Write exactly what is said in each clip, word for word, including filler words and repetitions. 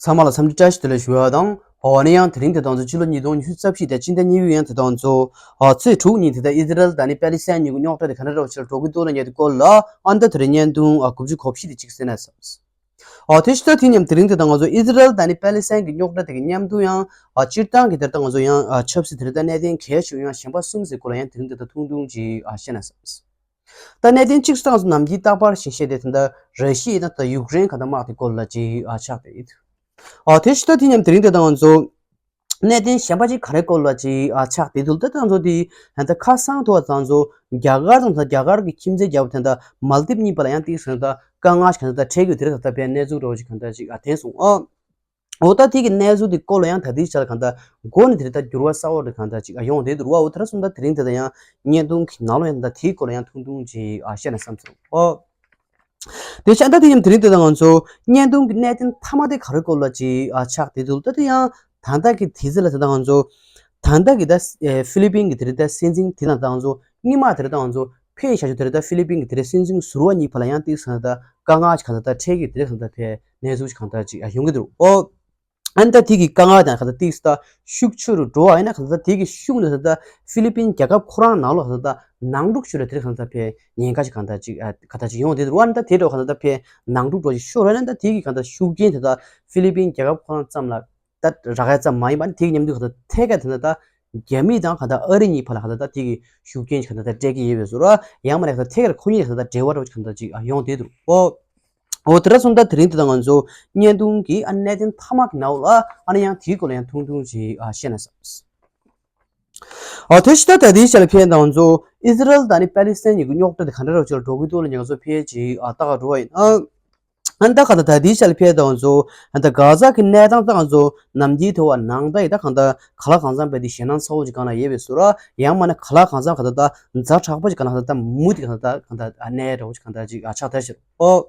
ཚང་མ་ལ་འཚམས་འདྲི་བཀྲ་ཤིས་བདེ་ལེགས་ཞུ་བ་དང་། འོ་ན་ཡང་དེ་རིང་དེ་དང་ཚོ་ཕྱི་ལོ་ཉིས་སྟོང་ཉི་ཤུ་རྩ་བཞི་དེ་སྤྱི་ཟླ་གཉིས་པའི་ཡང་དེ་དང་ཚོ་ཨ་ཚེས་དྲུག་ཉིན་དེ་དག་ཨི་ཟི་རལ་དང་ནི་པེ་ལི་སི་ཐན་གཉིས་ཀྱི་རྙོག་དྲ་དེ་ག་འདྲ་འདྲ་བོ་ཞིག་ལ་འགྲོ་གི་འདུག་ལབ་མཁན་དེ་སྐོར་ལ་ཨ་ནི་ད་དེ་རིང་བརྙན་ཐུང་ཨ་དགུ་བཅུ་གོ་བཞི་དེ་གཅིག་གསན་ན་བསམས། ཨ་དེ་ཕྱི་ཟླ་དེ་མཉམ་དེ་རིང་དེ་དང་ང་ཚོ་ཨི་ཟི་རལ་དང་ནི་པེ་ལི་སི་ཐན་གྱི་རྙོག་དྲ་དེ་གི་མཉམ་དུ་ཡང་ཨ་སྤྱིར་བཏང་གི་དེ་དག་ང་ཚོ་ཡང་ཨ་ཆབ་སྲིད་དེ་རིང་ད་གནད་དོན་གལ་ཆེ་བ་ཡང་གཞན་པ་གསུམ་ཟེར་སྐོར་ལ་ཡང་དེ་རིང་དེ་དག་ཐུང་ཐུང་ཅིག་ཨ་བཤད་ན་བསམས། ད་གནད་དོན་གཅིག་སྟངས་སུ་ནམ་རྒྱུན་རྟག་པར་ཞིག་བཤད་དེ་དེ་འདྲ་ར་ཤི་ཡ་དང་ད་ཡུཀ་རེན་ག་ད་དམག་དེ་སྐོར་ལ་ཅིག་ཨ་ཆགས་བསྡད་ཡོད། ཨ་དེ་ཕྱི་ཟླ་དེ་མཉམ་དེ་རིང་དེ་དང་ང་ཚོ་གནད་དོན་གཞན་པ་ཅིག་ག་རེ་སྐོར་ལ་ཅིག་ཨ་ཆགས་བསྡད་འདུག་ད་ང་ཚོ་དེ་ད་ཁ་སང་ཐོག་ད་ང་ཚོ་རྒྱ་གར་དང་ད་རྒྱ་གར་གྱི་ཁྱིམ་མཚེས་རྒྱལ་པོ་དེ་འདྲ་མལ་དིབ་གཉིས་བར་ལ་ཡང་ཏིག་སོང་ད་དཀའ་ངལ་ཞིག་ག་ད་འཕྲད་ཀྱི་ཡོད་དེ་རེད། ད་ད་དཔེ་གནས་ཚུལ་འདྲ་བོ་ཅིག་ག་ད་ཅིག་ཨ་ཐོན་སོང་ཨ། འོ་ད་དེ་གི་གནས་ཚུལ་དེ་སྐོར་ལ་ཡང་ད་ལྟའི་ཆར་གང་ལྟར་མགོ་ནས་དེ་རེད་ད་འགྱུར་བ་གསར་བ་རེ་གང་ལྟར་ཅིག་ཡོང་བསྡད་འདུག་བ། འོ་དེ་འདྲ་སོང་ད་དེ་རིང་དེ་ད་ཡང་བརྙན་ཐུང་གི་ནང་ལོགས་ཡང་ད་དེའི་སྐོར་ལ་ཡང་ཐུང་ཐུང་ཅིག་ཨ་བཤད་ན་བསམ་སོང་ཨོ། དེ་ཆ་ད་དེ་ཡང་དེ་རིང་དེ་ད་ང་ཚོ་བརྙན་ཐུང་གི་གནད་དོན་མཐའ་མ་དེ་ག་རེ་སྐོར་ལ་ཅིག་ཨ་ཆགས་བསྡད་འདུག་ད་དེ་ཡང་ད་ལྟ་གི་དུས་ཚོད་ལ་དེ་ད་ང་ཚོ་ད་ལྟ་གི་ད་ཨེ་ཧྥི་ལི་པིན་གི་དེ་རེད་ད་སྲིད་འཛིན་དེ་ལ་ད་ང་ཚོ་སྔོན་མ་དེ་རེད་ད་ང་ཚོ་ཕེ་ཤ་ཞུ་དེ་རེད་ད་ཧྥི་ལི་པིན་གི་དེ་རེད་སྲིད་འཛིན་ཟུར་པ་གཉིས་བར་ལ་ཡང་ཏིག་སོང་ད་དཀའ་ངལ་ཞིག་གང་ལྟར་ད་འཕྲད་ཀྱི་དེ་རེད་གང་ལྟར་ཕེ་གནས་ཚུལ་ཞིག་གང་ལྟར་ཅིག་ཡོང་གི་འདུག་ཨོ། ཨ་ནི་ད་དེ་གི་དཀའ་ངལ་དང་གང་ལྟར་ཏིག་སོང་ད་ཤུགས་ཆེ་རུ་འགྲོ་བ་ཡིན་ན་གང་ལྟར་ད་དེ་གི་ཤུགས་ནི་གང་ལྟར་ཧྥི་ལི་པིན་རྒྱལ་ཁབ་ཁོ་རང་ནང་ལོགས་གང་ལྟར་ནང་འཁྲུག་ཞུ་ལ་དེ་རེད་གང་ལྟར་ཕེ་ཉེན་ཁ་ཞིག་གང་ལྟར་ཅིག་ཨ་གང་ལྟར་ཅིག་ཡོང་དེ་རུ་ཨ་ནི་ད་དེ་འགྲོ་གང་ལྟར་ཕེ་ནང་འཁྲུག་འགྲོ་ཞིག་ཤོར་བ་ཡིན་ན་ད་དེ་གི་གང་ལྟར་ཤུགས་རྐྱེན་དེ་ད་ཧྥི་ལི་པིན་རྒྱལ་ཁབ་ཁོ་རང་ཙམ་ལ་ད་རག་ཡ་ཙམ་མ་ཡིན་པ་ནི་དེ་གི་མཉམ་དུ་གང་ལྟར་ཐད་ཀར་དེ་ན་ད་རྒྱ་མི་དང་གང་ལྟར་ཨ་རི་གཉིས་བར་ལ་གང་ལྟར་ད་དེ་གི་ཤུགས་རྐྱེན་གང་ལྟར་ད་སྤྲད་ཀྱི་ཡོད་པའི་བཟོ་ར་ཡང་མ་རེད་གང་ལྟར་ཐད་ཀར་ཁོ་གཉིས་གང་ལྟར་འབྲེལ་བ་འདྲ་བོ་ཅིག་གང་ལྟར་ཅིག་ཡོང་བསྡད་འདུག་ཨོ། ཨོ་དེ་འདྲ་སོང་ད་དེ་རིང་དེ་དང་ང་ཚོ་བརྙན་ཐུང་གི་ཨ་གནད་དོན་མཐའ་མ་གི་ནང་ལ་ཨ་ནི་ཡང་དེའི་སྐོར་ལ་ཡང་ཐུང་ཐུང་ཅིག་ཨ་བཤད་ན་བསམ། ཨོ་དེ་ཕྱི་ད་ད་དེའི་ཆ་ལ་ཕེ་དང་ང་ཚོ་ཨི་ཟི་རལ་དང་ནི་པེ་ལི་སི་ཐན་གཉིས་ཀྱི་རྙོག་དྲ་དེ་ག་འདྲ་རོ་ཅིག་ལ་འགྲོ་གི་འདུག་ལ་ང་ཚོ་ཕེ་ཅིག་ཨ་ལྟ་ག་འགྲོ་བ་ཡིན་ཨ། ཨ་ནི་ད་ག་ད་ད་དེའི་ཆ་ལ་ཕེ་དང་ང་ཚོ་ཨ་ནི་ད་གྷ་ཟ་གི་གནས་སྟངས་ད་ང་ཚོ་ནམ་རྒྱུན་དེ་བ་ནང་ད་ཡི་ད་གང་ད་ག་ལ་གང་འཚམ་པའི་དེ་ཞེད་སྣང་ཚ་བོ་ཅིག་གང་ལ་ཡོད་པའི་བཟོ་ར་ཡང་མ་ནི་ག་ལ་གང་འཚམ་ག་ད་ད་ཛ་དྲག་པོ་ཅིག་གང་ལ་ག་ད་ད་མུ་དེ་གང་ད་ད་གང་ད་ཨ་གནས་འདྲ་བོ་ཅིག་གང་ད་ཅིག་ཨ་ཆགས་ཐལ་ཞིག་ཨོ།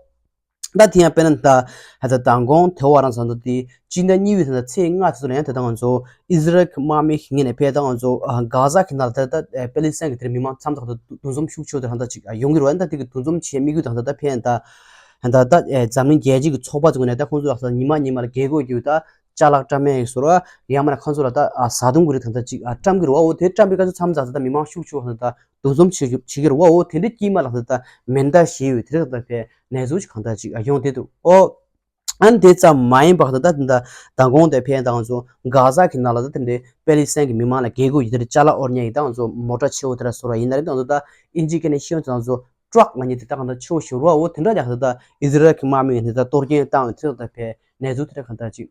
ད་དེ་ཡང་དཔེར་ན་ད་ཧ་ད་མདང་དགོང་དེ་བ་རང་ཚོ་ད་དེ་སྤྱི་ཟླ་གཉིས་པའི་ད་ཚེས་ལྔ་དེ་ཚོ་ལ་ཡང་དེ་ད་ང་ཚོ་ཨི་ཟི་རལ་གྱི་དམག་མི་ངོས་ནས་ཕེ་ད་ང་ཚོ་གྷ་ཟ་གི་ནང་ད་ད་པེ་ལི་སི་ཐན་གྱི་དེར་མི་མང་མཚམས་ད་ད་འདུ་འཛོམས་ཤུགས་ཆེ་དེ་ཧ་ད་ཅིག་ཡོང་གི་རེད་བ། ད་དེ་གི་འདུ་འཛོམས་བྱེད་དམིགས་ཡུལ་དང་ད་ད་ཕེ་ད་ད་ད་འཛམ་གླིང་རྒྱལ་སྤྱི་གི་ཚོགས་པ་ཚོ་ངོས་ནས་ད་ཁོང་ཚོ་ལ་ད་ཉི་མ་ཉི་མ་ལ་རྒྱལ་སྒོ་བརྒྱུད་ད་ཅ་ལག་བཀྲམ་ཡས་ཡོད་ཟེར་བ་ཡང་མ་ན་ཁོང་ཚོ་ལ་ད་བཟའ་བཏུང་གི་རིགས་ད་ད་ཅིག་བཀྲམ་གི་རེད་བ། འོ་དེ་བཀྲམ་པའི་སྐབས་སུ་མཚམས་ད་ད་མི་མང་ཤུགས་ཆེ་ད་ད་འདུ་འཛོམས་བྱེད་རྒྱུ་བྱེད་ཀྱི་རེད་བ། འོ་དེ་འདྲའི་དཀྱིལ་མ་ལ་ད་ལྟ་མེ་མདའ་བཞེས་ཡོད་དེ་རེད། ད་ལྟ་ཕེ་གནས་ཚུལ་ཞིག་གང་ལྟར་ཅིག་ཡོང་བསྡད་འདུག་ཨོ། ཨ་ནི་དེ་ཙམ་མ་ཡིན་པར་ད་ལྟ་ད་ལྟ་མདང་དགོང་དེ་ཕེ་དང་ཚོ་གྷ་ཟ་གི་ནང་ལ་ད་དེ་འདྲའི་པེ་ལི་སི་ཐན་གྱི་མི་མང་ལ་རྒྱལ་སྒོ་ཡི་དེར་ཅ་ལག་དབོར་ཉེ་ཡི་དང་ཚོ་མོ་ཊ་ཆེ་བོ་དེ་འདྲ་བཟོ་ར་ཡིན་ན་རེད། དང་ཚོ་ད་ཨིན་ཇི་སྐད་ནས་ཤེས་ཡོན་དང་ཚོ་ཊྲག་ལ་ཉེ་དེ་ད་གང་ལྟར་ཆེ་བོ་ཞིག་རེད་བ། འོ་དེ་འདྲ་ཡག་ད་ལྟ་ཨི་ཟི་རལ་གྱི་དམག་མི་ངོས་ནས་ད་གཏོར་སྐྱོན་བཏང་ཡོད་དེ་ད་ལྟ་ཕེ་གནས་ཚུལ་དེ་འདྲ་གང་ལྟར་ཅིག་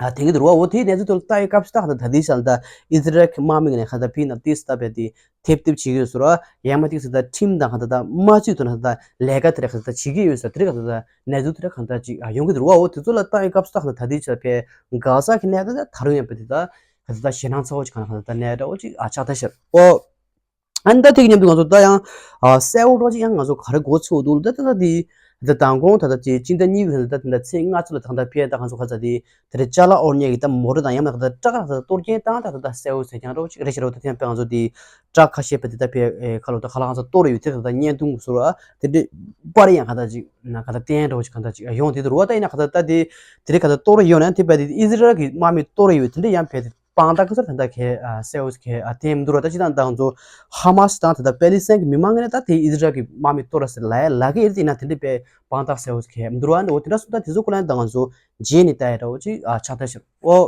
ཨ་དེང་གི་འདུག་བ། འོ་དེའི་གནས་ཚུལ་ཐོག་ལ་ལྟ་བའི་སྐབས་སུ་ད་ག་ད་ད་དེའི་ཆ་ལ་ད་ཨི་ཟི་རལ་གྱི་དམག་མི་ངོས་ནས་ག་ད་ཕི་ན་ཏིས་ད་བས་དེ་ཐེབས་ཐེབས་བྱེད་ཀྱི་ཡོད་ཟེར་བ། ཡང་མ་ཏིས་ད་ཁྲིམས་དང་ག་ད་ད་དམག་སྤྱི་ཐོག་ན་ད་ལས་ཀ་དེ་ར་ག་ད་བྱེད་ཀྱི་ཡོད་ཟེར་དེ་ར་ག་ད་ད་གནས་ཚུལ་དེ་ར་ག་ད་ཅིག་ཨ་ཡོང་གི་འདུག་བ། འོ་དེ་ཚོ་ལ་ལྟ་བའི་སྐབས་སུ་ད་ག་ད་ད་དེའི་ཆ་ལ་ཕེ་གྷ་ཟ་གི་གནས་ད་ད་ད་རུང་ཡང་བས་དེ་ད་ག་ད་ད་ཞེད་སྣང་ཚ་བོ་ཅིག་ག་ན་ག་ད་ད་གནས་འདྲ་བོ་ཅིག་ཨ་ཆགས་ད་ཤར་འོ། ཨ་ནི་ད་དེ་གི་མཉམ་དུ་ང་ཚོ་ད་ཡང་ཨ་གསལ་བོ་འདྲ་ཅིག་ཡང་ང་ཚོ་ག་རེ་གོ་ཚོད་འདུག་ད་ད་ད་དེ་ད་མདང་དགོང་ད་ད་ཅིག་སྤྱི་ཟླ་གཉིས་པའི་ད་ད་ད་ཚེས་ལྔ་ཚོ་ལ་ད་ད་ཕེ་ད་ང་ཚོ་ག་ཚ་དེ་དེ་རེ་ཅ་ལག་དབོར་ཉེ་གི་ད་མོ་ཊ་དང་ཡང་མ་ད་ད་ཊྲག་ད་ད་གཏོར་སྐྱོན་བཏང་ད་ད་ད་གསལ་བོ་ཟེར་ཀྱང་འདྲ་ཅིག་རེ་ཞིག་རེ་ད་ཐེངས་ཕེ་ང་ཚོ་དེ་ཊྲག་ཁ་ཤས་ཕེ་དེ་ད་ཕེ་ཁ་ལོ་ད་ཁ་ལག་ང་ཚོ་གཏོར་ཡོད་དེ་ད་ད་བརྙན་ཐུང་གི་ཟུར་ཨ་དེ་འདྲ་པར་ཡང་ག་ད་ཅིག་ན་ག་ད་བསྟན་འདྲ་ཅིག་ག་ད་ཅིག་ཡོང་དེ་ད་རུ་བ་ད་ཡིན་ན་ག་ད་ད་དེ་དེ་རེ་ག་ད་གཏོར་ཡོད་ན་དེ་ཕེ་དེ་ཨི་ཟི་རལ་གི་དམག་མི་གཏོར་ཡོད་དེ་འདྲ་ཡང་ཕེ་དེ། དཔང་རྟགས་ཚོ་ད་ལྟ་གལ་ཨ་གསལ་བོ་གལ་ཨ་དེ་མི་འདུག་ར། ད་ཅི་ད་ང་ཚོ་ཧ་མ་སི་དང་ད་ལྟ་པེ་ལི་སི་ཐན་གྱི་མི་མང་ངོས་ནས་ད་དེ་ཨི་ཟི་རལ་གྱི་དམག་མི་གཏོར་ར་ཟེར་ལ་ཡ་ལ་གི་ཨེ་ཡིན་ན་དེ་འདྲ་པའི་དཔང་རྟགས་གསལ་བོ་གལ་མི་འདུག་ར། འོ་དེ་འདྲ་སོང་ད་དེ་ཚོ་ཁོ་ལ་ཡང་ད་ང་ཚོ་རྗེས་ནས་ལྟ་ཡ་འདྲ་བོ་ཅིག་ཨ་ཆགས་ཐལ་ཤག་འོ།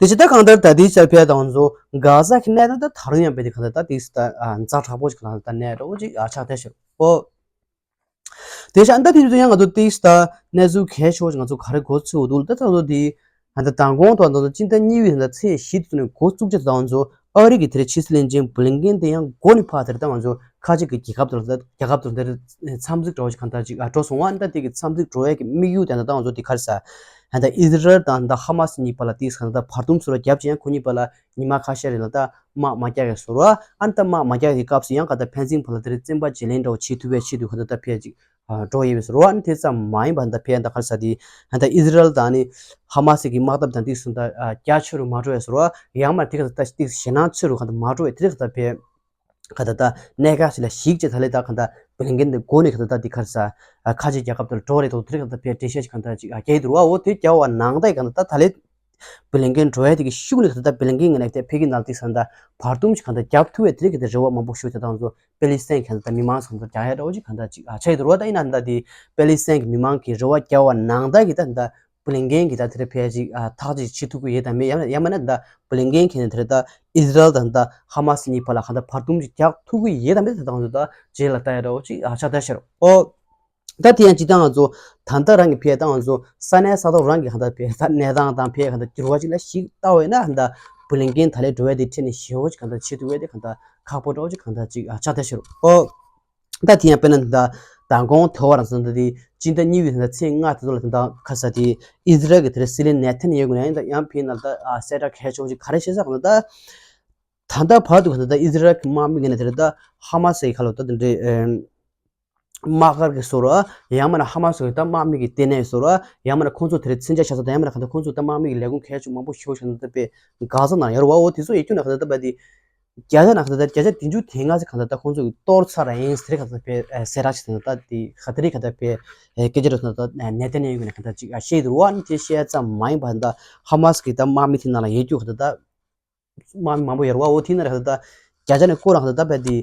དེ་ཅི་ད་གང་ལྟར་ད་དེའི་ཆར་ཕེ་ད་ང་ཚོ་གྷ་ཟ་གི་གནས་སྟངས་ད་ད་རུང་ཡང་པེ་དེ་གང་ལྟར་ད་དེ་སི་ད་ཨ་ཛ་དྲག་པོ་ཅིག་གང་ལྟར་ད་གནས་འདྲ་བོ་ཅིག་ཨ་ཆགས་ཐལ་ཤག་འོ། དེ་བཞིན་ད་དེ་ཚོ་ཡང་ང་ཚོ་ཏིས་ད་གནས་ཚུལ་གལ་ཆེ་བ་ཞིག་ང་ཚོ་ག་རེ་གོ་ཚོད་འདུག་ད་ད་ཚོ་དེ་ད་མདང་དགོང་དང་ད་ཚོ་སྤྱི་ཟླ་གཉིས་པའི་ད་ཚེས་བཞི་དེ་ཚོ་ནས་འགོ་བཙུགས་ཆེད་དུ་ད་ང་ཚོ་ཨ་རི་གི་དེ་རེ་ཕྱི་སྲིད་བློན་ཆེན་བྷི་ལིན་ཀེན་དེ་ཡང་འགོ་ནས་ཕར་དེར་ད་ང་ཚོ་ཁ་ཅིག་གི་རྒྱལ་ཁབ་དང་རྒྱལ་ཁབ་དང་དེར་འཚམས་གཟིགས་འདྲ་བོ་ཞིག་གང་ལྟར་ཅིག་ཨ་འགྲོ་སོང་བ། ད་དེ་གི་འཚམས་གཟིགས་འགྲོ་ཡས་ཀྱི་དམིགས་ཡུལ་དེ་ད་ད་ང་ཚོ་དེ་ག་རེ་ཟ་ད་ཨི་ཟི་རལ་དང་ད་ཧ་མ་སི་གཉིས་བར་ལ་ཏིས་གང་ལྟར་བར་འདུམ་ཚུར་རྒྱབ་ཅིང་ཁོ་གཉིས་བར་ལ་ཉི་མ་ཁ་ཤས་རིང་ལ་ད་དམག་མ་རྒྱག་གི་ཟེར་བ། ཨ་ནི་ད་དམག་མ་རྒྱག་གི་སྐབས་སུ་ཡང་ག་ད་ཕན་ཚུན་བར་ལ་དེ་རིང་བཙན་པ་བརྗེ་ལེན་འདྲ་བོ་བྱེད་ཐུབ་པའི་ཆེད་དུ་ག་ད་ད་ཕེ་ཅིག་འགྲོ་ཡོད་པའི་ཟེར་བ། ཨ་ནི་དེ་ཙམ་མ་ཡིན་པར་ད་ཕེ་ད་ག་རེ་ཟ་དེ་ད་ཨི་ཟི་རལ་དང་ནི་ཧ་མ་སི་གི་དམག་འཐབ་དང་དེ་སུ་ད་རྒྱ་ཆེ་རུ་མ་འགྲོ་བའི་ཟེར་བ། ཡང་མ་དེ་ག་ད་ད་ཞེད་སྣང་ཆེ་རུ་ག་ད་མ་འགྲོ་བའི་དེ་ག་ད་ཕེ། ག་ད་ད་གནད་འགག་ཞིག་ལ་གཞིགས་བྱས་ད་ལས་ད་ག་ད་བྷི་ལིན་ཀེན་དེ་འགོ་ནས་ག་ད་ད་དེ་ག་རེ་ཟ་ཁ་ཆེ་རྒྱལ་ཁབ་དེར་འགྲོ་བ་རེད་དོ། དེ་རིང་ག་ད་ཕེ་འགྲེལ་བཤད་ཞིག་ག་ད་ཅིག་རྒྱག་འདུག་ར། འོ་དེ་རྒྱག་པ་ནང་ད་ག་ད་ད་ལས་བྷི་ལིན་ཀེན་འགྲོ་ཡ་དེ་གི་ཤུགས་ནས་ག་ད་ད་བྷི་ལིན་ཀེན་ངས་ནས་དེ་ཕེ་གི་ནང་དེ་ས་ད་བར་འདུམ་ཞིག་ག་ད་རྒྱབ་ཐུབ་པའི་དེ་རིང་ག་ད་རེ་བ་མང་པོ་ཞུ་བྱས་དང་ཚོ་པེ་ལི་སི་ཐན་ག་ད་ད་མི་མང་ཚོ་ག་ད་རྒྱག་ཡ་འདྲ་བོ་ཅིག་ག་ད་ཅིག་ཆགས་འདུག་ར། ད་ཡིན་ན་ད་དེ་པེ་ལི་སི་ཐན་གི་མི་མང་གི་རེ་བ་རྒྱག་པ་ནང་ད་གི་ད་ད་བྷི་ལིན་ཀེན་གྱིས་ད་དེར་ཕེ་ཅིག་ཨ་ཐག་ཅིག་བྱེད་ཐུབ་ཀྱི་ཡོད་དམ་མེད། ཡང་ཡང་མིན་ན་ད་བྷི་ལིན་ཀེན་གྱིས་ནི་དེར་ད་ཨི་ཟི་རལ་དང་ད་ཧ་མ་སི་གཉིས་བར་ལ་གང་ལྟར་བར་འདུམ་ཅིག་རྒྱག་ཐུབ་ཀྱི་ཡོད་དམ་མེད་ད་དང་དུ་ད་རྗེས་ལ་ལྟ་ཡ་འདྲ་བོ་ཅིག་ཨ་ཆགས་བསྡད་ཤག་རོ། ཨོ། ད་དེ་ཡང་ཅི་ད་ང་ཚོ་ད་ལྟ་རང་གི་ཕེ་ད་ང་ཚོ་ས་གནས་ས་ཐོག་རང་གི་གང་ལྟར་ཕེ་ད་གནས་སྟངས་དང་ཕེ་གང་ལྟར་འགྱུར་བ་ཅིག་ལ་ཞིག་ལྟ་བས་ན་ད་བྷི་ལིན་ཀེན་ད་ལས་འགྲོ་བའི་དེ་ཁྲིད་ནས་ཞེ་བོ་ཅིག་གང་ལྟར་བྱེད་ཐུབ་བས་དེ་གང་ལྟར་ཁག་པོ་འདྲ་བོ་ཅིག་གང་ལྟར་ཅིག་ཨ་ཆགས་བསྡད་ཤག་རོ། ཨོ། ད་དེ་ཡང་དཔེར་ན་ད་མདང་དགོང་དེ་བར་ཙམ་ད་དེ་སྤྱི་ཟླ་གཉིས་པའི་ད་ཚེས་ལྔ་དེ་ཚོ་ལ་ད་ད་ཁ་ས་དེ་ཨི་ཟི་རལ་གྱི་དེར་སྲིད་བློན་ནེ་ཐན་ཡ་ཧུ་ནས་ཡང་ད་ཡང་ཕེ་ན་ད་ཨ་གསལ་བསྒྲགས་གལ་ཆེ་བོ་ཅིག་ག་རེ་བཤད་ས་གང་ད་ད་ད་ལྟ་བར་དུ་གང་ད་ད་ཨི་ཟི་རལ་གྱི་དམག་མི་གི་ནས་དེར་ད་ཧ་མ་སི་ཡི་ཁ་ལོ་ད་དེ་འདྲའི་དམག་སྒར་གྱི་བཟོ་ར་ཡང་མིན་ན་ཧ་མ་སི་གི་ད་དམག་མི་གི་ལྟེ་གནས་བཟོ་ར་ཡང་མིན་ན་ཁོང་ཚོ་དེར་མཚོན་ཆ་བཞག་ས་ད་ཡང་མིན་ན་གང་ད་ཁོང་ཚོ་ད་དམག་མི་གི་ལས་ཁུངས་གལ་ཆེ་མང་པོ་ཞེ་བོ་ཞིག་ད་ད་པའི་ག་ས་ན་ཡོད་ར་བ། འོ་དེ་ཚོ་ཡི་རྒྱུ་ན་གང་ད་ད་པ་དེ། བརྒྱ་ཆ་ནང་ག་ད་ལྟ་བརྒྱ་ཆ་བདུན་ཅུ་དེ་ལྔ་ཙམ་ག་ད་ལྟ་ཁོང་ཚོ་གི་གཏོར་ཚར་ཡིན་ཟེར་ག་ད་ལྟ་ཕེ་ཨེ་གསལ་བསྒྲགས་བྱས་ད་ལྟ་དེ་ག་ད་རེད་ག་ད་ཕེ་ཨེ་སྐད་ཆ་རེད་ད་ལྟ་ནེ་ཐན་ཡ་ཧུ་གི་ནས་ག་ད་ཅིག་ཨ་བཤད་འདུག་ར། ཨ་ནི་དེ་བཤད་ཙམ་མ་ཡིན་པ་ད་ཧ་མ་སི་གི་ད་དམག་མི་དེ་ནང་ལ་ཡོད་རྒྱུ་ག་ད་ད་དམག་མི་མང་པོ་ཡོད་ར་བ། འོ་དེ་ན་རེད་ག་ད་ལྟ་བརྒྱ་ཆ་ནས་སྐོར་རང་ག་ད་ལྟ་ཕེ་དེ་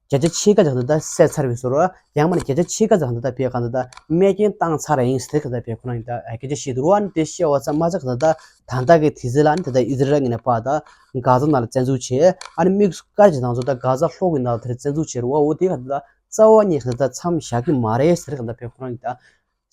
བརྒྱ་ཆ་ཕྱེད་ཀ་ཙམ་ག་ད་ལྟ་བསད་ཚར་བའི་བཟོ་ར། ཡང་མིན་ན་བརྒྱ་ཆ་ཕྱེད་ཀ་ཙམ་ག་ད་ལྟ་ཕེ་ག་ད་ལྟ་རྨས་སྐྱོན་བཏང་ཚར་ཡིན་ཟེར་ག་ད་ཕེ་ཁོ་རང་གི་ད་ཨེ་སྐད་ཆ་བཤད་འདུག་ར། ཨ་ནི་དེ་བཤད་བ་ཙམ་མ་ཚད་ག་ད་ལྟ་ད་ལྟ་གི་དུས་ཚོད་ལ་ཨ་ནི་ད་ལྟ་ཨི་ཟི་རལ་གྱི་ནས་ཕར་ད་གྷ་ཛ་ནང་ལ་བཙན་འཛུལ་བྱས། ཨ་ནི་དམིགས་སུ་བཀར་གྱི་དང་ཚོ་ད་གྷ་ཛ་ལྷོ་གི་ནང་ལ་དེར་བཙན་འཛུལ་བྱས་རེད་བ། འོ་དེ་ག་ད་རྩ་བ་ཉིད་ག་ད་མཚམས་བཞག་གི་མ་རེད་ཟེར་ག་ད་ཕེ་ཁོ་རང་གི་ད་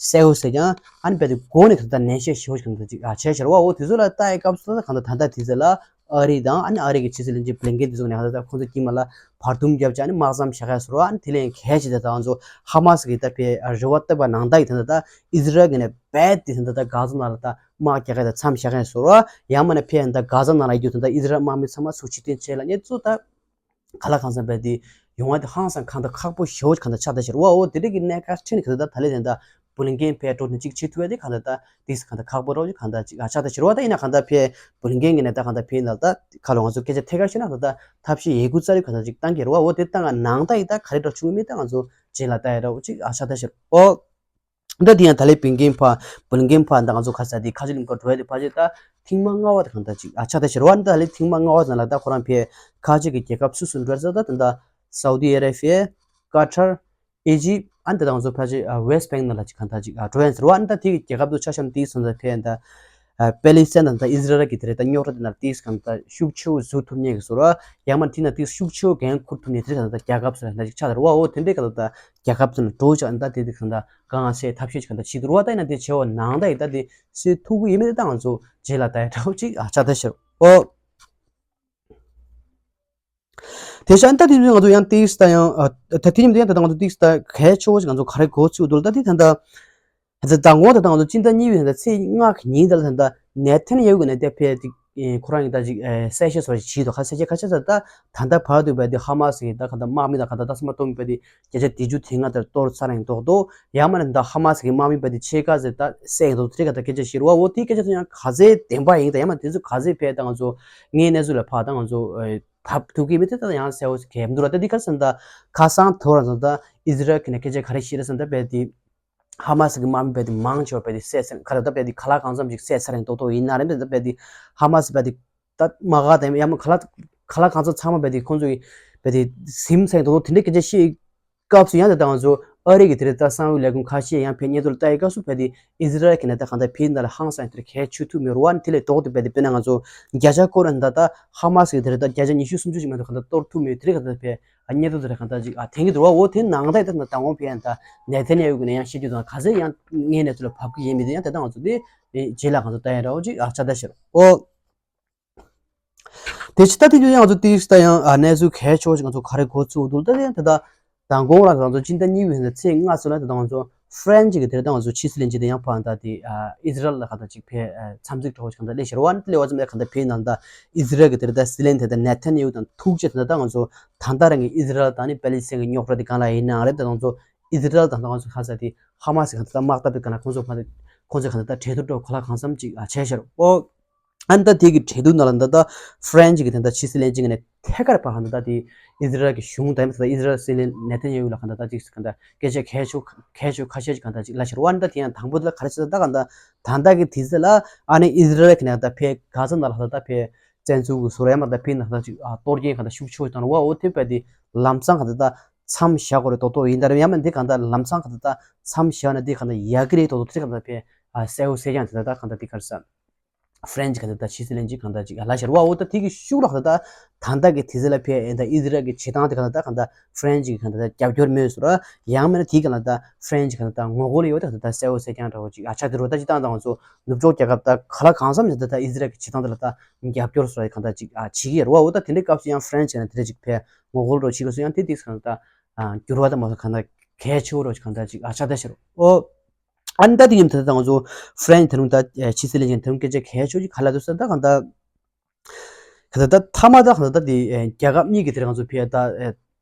གསལ་བོ་ཟེར་ཀྱང་ཨ་ནི་རྦད་དེ་འགོ་ནས་ག་ད་ནན་བཤད་ཞེ་བོ་ཞིག་ག་ད་ཅིག་ཨ་བྱས་ཤར་བ། འོ་དེ་ཚོ་ལ་ལྟ་ཡི་སྐབས་སུ་ད་ག་ད་ད་ལྟ་དེ་ཚོ་ལ་ཨ་རི་དང་ཨ་ནི་ཨ་རི་གི་ཕྱི་སྲིད་བློན་ཆེན་བྷི་ལིན་ཀེན་དེ་ཚོ་ནས་ག་ད་ཁོང་ཚོ་དཀྱིལ་མ་ལ་བར་འདུམ་བརྒྱབ་བྱས་ཨ་ནི་དམག་མཚམས་བཞག་ཡ་ཟེར་བ། ཨ་ནི་དེ་ལས་གལ་ཆེ་ད་ད་ང་ཚོ་ཧ་མ་སི་གི་ད་ཕེ་རེ་བ་བཏབ་པ་ནང་ལྟར་གྱི་ད་ད་ད་ཨི་ཟི་རལ་གི་ནས་རྦད་དེ་ད་ད་གྷ་ཛ་ནང་ལ་ད་དམག་རྒྱག་ཡ་ད་མཚམས་བཞག་ཡ་ཟེར་བ། ཡང་མིན་ན་ཕེ་ད་གྷ་ཛ་ནང་ལ་ཡོད་རྒྱུ་ད་ད་ཨི་ཟི་རལ་དམག་མི་ཚང་མ་ཚུར་ཕྱིར་འཐེན་བྱས་ལ་ངས་ཚུར་ད། ག་ལ་གང་འཚམ་པའི་དེ་ཡོང་བ་དེ་ཧང་སང་གང་ལྟར་ཁག་པོ་ཞེ་བོ་གང་ལྟར་ཆགས་བསྡད་ཤག་རེད་བ། འོ་དེ་འདྲ་གི་གནད་འགག་ཁྲིད་ནས་གང་ལྟར་ད་ལྟ་དེ་ལས་དེ་འདྲ་བྷི་ལིན་ཀེན་ཕེ་འགྲོ་ནས་ཅིག་བྱེད་ཐུབ་ཡ་དེ་གང་ལྟར་ད་དེ་གང་ལྟར་ཁག་པོ་རོགས་ཀྱི་གང་ལྟར་ཅིག་ཨ་ཆགས་བསྡད་ཤག་རེད་བ། ད་ཡིན་ན་གང་ལྟར་ཕེ་བྷི་ལིན་ཀེན་གི་ནས་ད་གང་ལྟར་ཕེ་ཡིན་ན་ད་ཁ་ལོ་ང་ཚོ་སྐད་ཆ་ཐད་ཀར་བཤད་ན་གང་ལྟར་ཐབས་ཤེས་ཡོད་རྒུ་རྩལ་ཡོད་གང་ལྟར་ཅིག་བཏང་གི་རེད་བ། འོ་དེ་བཏང་ག་ནང་ལྟར་ཡིན་ད་ག་རེ་འདྲ་བྱུང་གི་མིན་ད་ང་ཚོ་རྗེས་ལ་ལྟ་ཡ་འདྲ་བོ་ཅིག་ཨ་ཆགས་བསྡད་ཤག་རེད་བ། འདི་དེ་ཡང་ད་ལན་བྷི་ལིན་ཀེན་ཕར་བྷི་ལིན་ཀེན་ཕར་ད་ང་ཚོ་ག་ས་དེ་ཁ་ཆེ་གླིང་པ་འགྲོ་ཡ་དེ་ཕལ་ཆེར་ད་ཐེངས་མ་ལྔ་པ་དེ་གང་ལྟར་ཅིག་ཨ་ཆགས་བསྡད་ཤག་རེད་བ། ད་ལན་ཐེངས་མ་ལྔ་པ་དེ་ནང་ལ་ད་ཁོ་རང་ཕེ་ཁ་ཆེ་གི་རྒྱལ་ཁབ་སུ་སུ་འགྲོ་ས་ད་ད་ད་སའུ་ཏི་ཨ་ར་བྷི་ཡ། ཀ་ཐར། ཨི་ཇིབ། ཨ་ནི་ད་ང་ཚོ་ཕལ་ཆེར་ཨ་ཝེ་སི་བྷེང་ནང་ལ་ཅིག་གང་ལྟར་ཅིག་ཨ་འགྲོ་ཡ་ཟེར་བ། ཨ་ནི་ད་དེ་གི་རྒྱལ་ཁབ་ཚོ་ཆ་བཞག་ན་དེའི་སོང་ཙང་ཕེ་ད་ཨ་པེ་ལི་སི་ཐན་དང་ད་ཨི་ཟི་རལ་གི་དེ་རེད་ད་རྙོག་དྲ་དེ་ནང་དེའི་གང་ལྟར་ཤུགས་ཆེ་བོ་ཟུར་ཐུབ་མཁན་གི་བཟོ་ར། ཡང་མ་དེ་ནང་དེའི་ཤུགས་ཆེ་བོ་འགན་འཁུར་ཐུབ་མཁན་དེ་རེད་གང་ལྟར་རྒྱལ་ཁབ་ཚོ་ལ་ད་ཅིག་ཆགས་ད་རེད་བ། འོ་དེ་འདྲའི་གང་ལྟར་ད་རྒྱལ་ཁབ་ཚོ་ནང་འགྲོ་ཆགས་ད་དེ་དེ་གང་ལྟར་གང་སེ་ཐབས་ཤེས་ཅིག་གང་ལྟར་བྱེད་འདུག་ར། ད་ཡིན་ན་དེ་བྱེད་བ་ནང་ད་ཡིན་ད་དེ་སེ་ཐུབ་གི་ཡིན་མིན་དེ་ད་ང་ཚོ་རྗེས་ལ་ད་ཡ་འདྲ་བོ་ཅིག་ཨ་ཆགས་ད་ཤག་རེད་བ། དེ་བཞིན་ད་དེ་ང་ཚོ་ཡང་ཏིག་ཙམ་ད་ཡང་ཨ་ད་དེ་ཉིན་དེ་ཡང་ད་ལྟ་ང་ཚོ་ཏིག་ཙམ་ད་གལ་ཆེ་བོ་ཞིག་ང་ཚོ་ག་རེ་གོ་ཚུལ་འདུག་ད་དེ་ད་ལྟ་ད་ལྟ་མདང་དགོང་ད་ལྟ་ང་ཚོ་སྤྱི་ཟླ་གཉིས་པའི་ད་ལྟ་ཚེས་ལྔ་གི་ཉིན་ད་ལྟ་ད་ལྟ་ནེ་ཐན་ཡ་ཧུ་གི་ནས་དེ་ཕེ་ཏིག་ཁོ་རང་གི་ད་ཅིག་གསལ་བཤད་སོགས་ཅིག་བྱས་འདུག་ཁ་གསལ་བཤད་ཁ་ཤས་ད་ད་ད་ལྟ་བར་དུ་བས་དེ་ཧ་མ་སི་གི་ད་ག་ད་དམག་མི་ད་ག་ད་ད་སེམས་པ་སྟོང་བས་དེ་བརྒྱ་ཆ་བདུན་ཅུ་དེ་ལྔ་ལྟར་གཏོར་ཚར་ཡིན་མདོག་མདོག་ཡང་མ་ནི་ད་ཧ་མ་སི་གི་དམག་མི་བས་དེ་ཕྱེད་ཀ་ཟེར་ད་བསད་ཡིན་མདོག་དེ་ག་ད་སྐད་ཆ་བཤད་རེད་བ། འོ་དེ་སྐད་ཆ་ཚོ་ཡང་ག་ཚད་བདེན་པ་ཡིན་ད་ཡང་མ་དེ་ཚོ་ག་ཚད་བས་ད་ང་ཚོ་ངའི་གནས་ཚུལ་ལ་ཕར་ད་ང་ཚོ་ཨེ་བབས་ཐུབ་ཀྱི་མེད་དེ་ད་ཡང་གསལ་བོ་གལ་མི་འདུག་ར། ད་འདི་ག་ཟེར་ན་ད་ཁ་སང་དོ་རང་ཚོ་ད་ཨི་ཟི་རལ་གྱི་ནས་སྐད་ཆ་ག་རེ་བཤད་རེད་ཟེར་ན་ད་བས་དེ་ཧ་མ་སི་གི་དམག་མི་བས་དེ་མང་ཆེ་བ་བས་དེ་བསད་ཚར་ག་རེ་ད་བས་དེ་ཁ་ལག་གང་འཚམ་ཅིག་བསད་ཚར་ཡིན་མདོག་མདོག་ཡིན་ན་རེད། ད་བས་དེ་ཧ་མ་སི་བས་དེ་ད་དམག་སྒར་དང་ཡང་མ་ཁ་ལག་ཁ་ལག་གང་འཚམ་ཚང་མ་བས་དེ་ཁོང་ཚོ་གི་བས་དེ་ཟིན་ཚར་ཡིན་མདོག་མདོག་དེ་འདྲའི་སྐད་ཆ་བཤད། སྐབས་སུ་ཡང་དེ་དང་ཚོ་ཨ་རི་གི་དེ་རེད་ད་གསང་བའི་ལས་ཁུངས་ཁ་ཤས་ཡང་ཕེ་སྙན་ཐོ་ལ་ལྟ་ཡི་སྐབས་སུ་བས་དེ་ཨི་ཟི་རལ་གྱི་ནས་ད་གང་ལྟར་ཕེ་ཡིན་ད་ལ་ཧང་སང་དེར་གལ་ཆེ་ཐུབ་མེད་རུ་བ་ནི་དེ་ལས་ལྡོག་ཏུ་བས་དེ་དཔེར་ན་ང་ཚོ་བརྒྱ་ཆ་སྐོར་ད་ད་ཧ་མ་སི་གི་དེ་རེད་ད་བརྒྱ་ཆ་ཉི་ཤུ་སུམ་ཅུ་ཅིག་མ་གཏོགས་གང་ལྟར་གཏོར་ཐུབ་མེད་དེ་རེད་གང་ལྟར་ཕེ་ཨ་སྙན་ཐོ་དེ་རེད་གང་ལྟར་ཅིག་ཨ་དེང་གི་འདུག་བ། འོ་དེ་ནང་ད་ད་ད་འོང་ཕེ་ཡང་ད་ནེ་ཐན་ཡ་ཧུ་གི་ནས་ཡང་བཤད་རྒྱུ་དང་ག་ཚད་ཡང་ངའི་གནས་ཚུལ་ལ་བབས་ཀྱི་ཡིན་མིན་དེ་ཡང་ད་ད་ང་ཚོ་དེ་རྗེས་ལ་གང་ཚོ་ལྟ་ཡ་འདྲ་བོ་ཅིག་ཨ་ཆ་ད་ཤེར་འོ། དེ་ཕྱི་ད་དེ་དུས་ང་ཚོ་ཏིག་ཙམ་ད་ཡང་ཨ་གནས་ཚུལ་གལ་ཆེ་བ་ཞིག་ང་ཚོ་ག་རེ་གོ་ཚུལ་འདུག་ད་དེ་ཡང་ད་ད་མདང་དགོང་ལ་ང་ཚོ་སྤྱི་ཟླ་གཉིས་པའི་ཚེས་ལྔ་ཚོ་ལ་ད་ང་ཚོ་ཧྥ་རན་སི་གི་དེར་ད་ང་ཚོ་ཕྱི་སྲིད་བློན་ཆེན་དེ་ཡང་ཕར་ད་དེ་ཨ་ཨི་ཟི་རལ་ལ་ག་ད་ཅིག་ཕེ་ཨ་འཚམས་གཟིགས་གྲོགས་ཞིག་གང་ད་སླེབས་ཤར་བ་ནི་སླེབས་བ་ཙམ་ལ་གང་ད་ཕེ་ནང་ད་ཨི་ཟི་རལ་གི་དེར་ད་སྲིད་བློན་དེ་ད་ནེ་ཐན་ཡ་ཧུ་དང་ཐུག་ཆེ་ད་ད་ང་ཚོ་ད་ད་རང་གི་ཨི་ཟི་རལ་དང་ནི་པེ་ལི་སི་ཐན་གི་རྙོག་དྲ་དེ་གང་ལ་ཡིན་ནའང་རེད། ད་ང་ཚོ་ཨི་ཟི་རལ་དང་ད་ང་ཚོ་ཁ་ས་དེ་ཧ་མ་སི་གང་ད་ད་དམག་འཐབ་དེ་གང་ལ་ཁོང་ཚོ་གང་ད་ཁོང་ཚོ་གང་ད་ད་གྲོས་བསྡུར་འགྲོ་ག་ལ་གང་འཚམ་ཅིག་ཨ་བྱས་ཤར་འོ། ཨ་ནི་ད་དེ་གི་གྲོས་བསྡུར་ནང་ལ་ད་ལྟ་ཧྥ་རན་སི་གི་ད་ལྟ་ཕྱི་སྲིད་བློན་ཆེན་གྱི་ནས་ཐད་ཀར་ཕར་ད་ལྟ་དེ་ཨི་ཟི་རལ་གྱི་གཞུང་དང་ད་ལྟ་ཨི་ཟི་རལ་སྲིད་བློན་ནེ་ཐན་ཡ་ཧུ་ལ་ག་ད་ལྟ་ཅིག་ག་ད་སྐད་ཆ་གལ་ཆེ་གལ་ཆེ་ཁ་ཤས་ཅིག་ག་ད་ཅིག་ལབ་ཤར་བ། ཨ་ནི་ད་དེ་ཡང་དང་པོ་དེ་ལ་ག་རེ་བྱེད་ད་ག་ད་ད་ལྟ་གི་དུས་ཚོད་ལ་ཨ་ནི་ཨི་ཟི་རལ་གྱི་ནས་ད་ཕའི་གྷ་ཛ་ནང་ལ་ད་ལྟ་ཕའི་བཙན་འཛུལ་གྱི་བཟོ་འདྲ་ཡང་མ་ད་ཕའི་ནང་ད་ཅིག་གཏོར་སྐྱོན་ག་ད་ཤུགས་ཆེ་བ་བཏང་བ་འོ་དེ་བས་དེ་ལམ་སང་ག་ད་ད་མཚམས་བཞག་དགོས་རེད་མདོག་མདོག་ཡིན་ད་རེད། ཡང་མ་དེ་ག་ད་ལམ་སང་ག་ད་ད་མཚམས་བཞག་ན་དེ་ག་ད་ཡག་གི་རེད་མདོག་མདོག་དེ་ག་ད་ཕའི་གསལ་བོ་གསལ་རྐྱང་དེ་ད་ད་ག་ད་དེ་ག་རེ་ཟ། ཧྥ་རན་སི་ག་ད་ད་ཕྱི་སྲིད་བློན་ཆེན་ག་ད་ཅིག་ལབ་ཤར་བ་འོ་ད་དེ་གི་ཤུགས་ལ་ག་ད་ད་ད་ལྟ་གི་དུས་ཚོད་ལ་ཕའི་ཨེ་ད་ཨི་ཟི་རལ་གྱི་བྱེད་སྟངས་དེ་ག་ད་ད་ག་ད་ཧྥ་རན་སི་གི་ག་ད་ད་རྒྱབ་སྐྱོར་མེད་སོ་ར། ཡང་མིན་ན་དེ་ག་ད་ད་ཧྥ་རན་སི་ག་ད་ད་ངོ་རྒོལ་ཡོད་ད་ག་ད་ད་གསལ་བོ་གསལ་རྐྱང་འདྲ་བོ་ཅིག་ཨ་ཆགས་དེ་རོ། ད་ཅིག་ད་ད་ང་ཚོ་ནུབ་ཕྱོགས་རྒྱལ་ཁབ་ད་ག་ལ་གང་འཚམ་ཞིག་ད་ད་ཨི་ཟི་རལ་གྱི་བྱེད་སྟངས་དེ་ལ་ད་རྒྱབ་སྐྱོར་སོ་ར་ག་ད་ཅིག་ཨ་བྱེད་ཀྱི་ཡོད་རེད་བ། འོ་ད་དེ་འདྲའི་སྐབས་སུ་ཡང་ཧྥ་རན་སི་ག་ད་དེ་འདྲ་ཅིག་ཕའི་ངོ་རྒོལ་རོ་བྱེད་ཀྱི་སོ་ཡང་དེ་དེ་ག་ད་ད་འགྱུར་བ་ད་མ་སོ་ག་ད་གལ་ཆེ་བོ་རོ་ག་ད་ཅིག་ཨ་ཆགས་ད་ཤར་འོ། ཨ་ནི་ད་དེ་ཡིན་ད་ད་ང་ཚོ་ཧྥ་རན་སི་ད་རུང་ད་ཕྱི་སྲིད་བློན་ཆེན་ད་རུང་སྐད་ཆ་གལ་ཆེ་ཤོས་ཅིག་ག་ལ་འདུག་ཟེར་ད་གང་ལྟར་གང་ལྟར་ད་མཐའ་མ་ད་གང་ལྟར་ད་དེ་རྒྱལ་ཁབ་གཉིས་ཀྱི་དེར་ང་ཚོ་ཕེ་ད་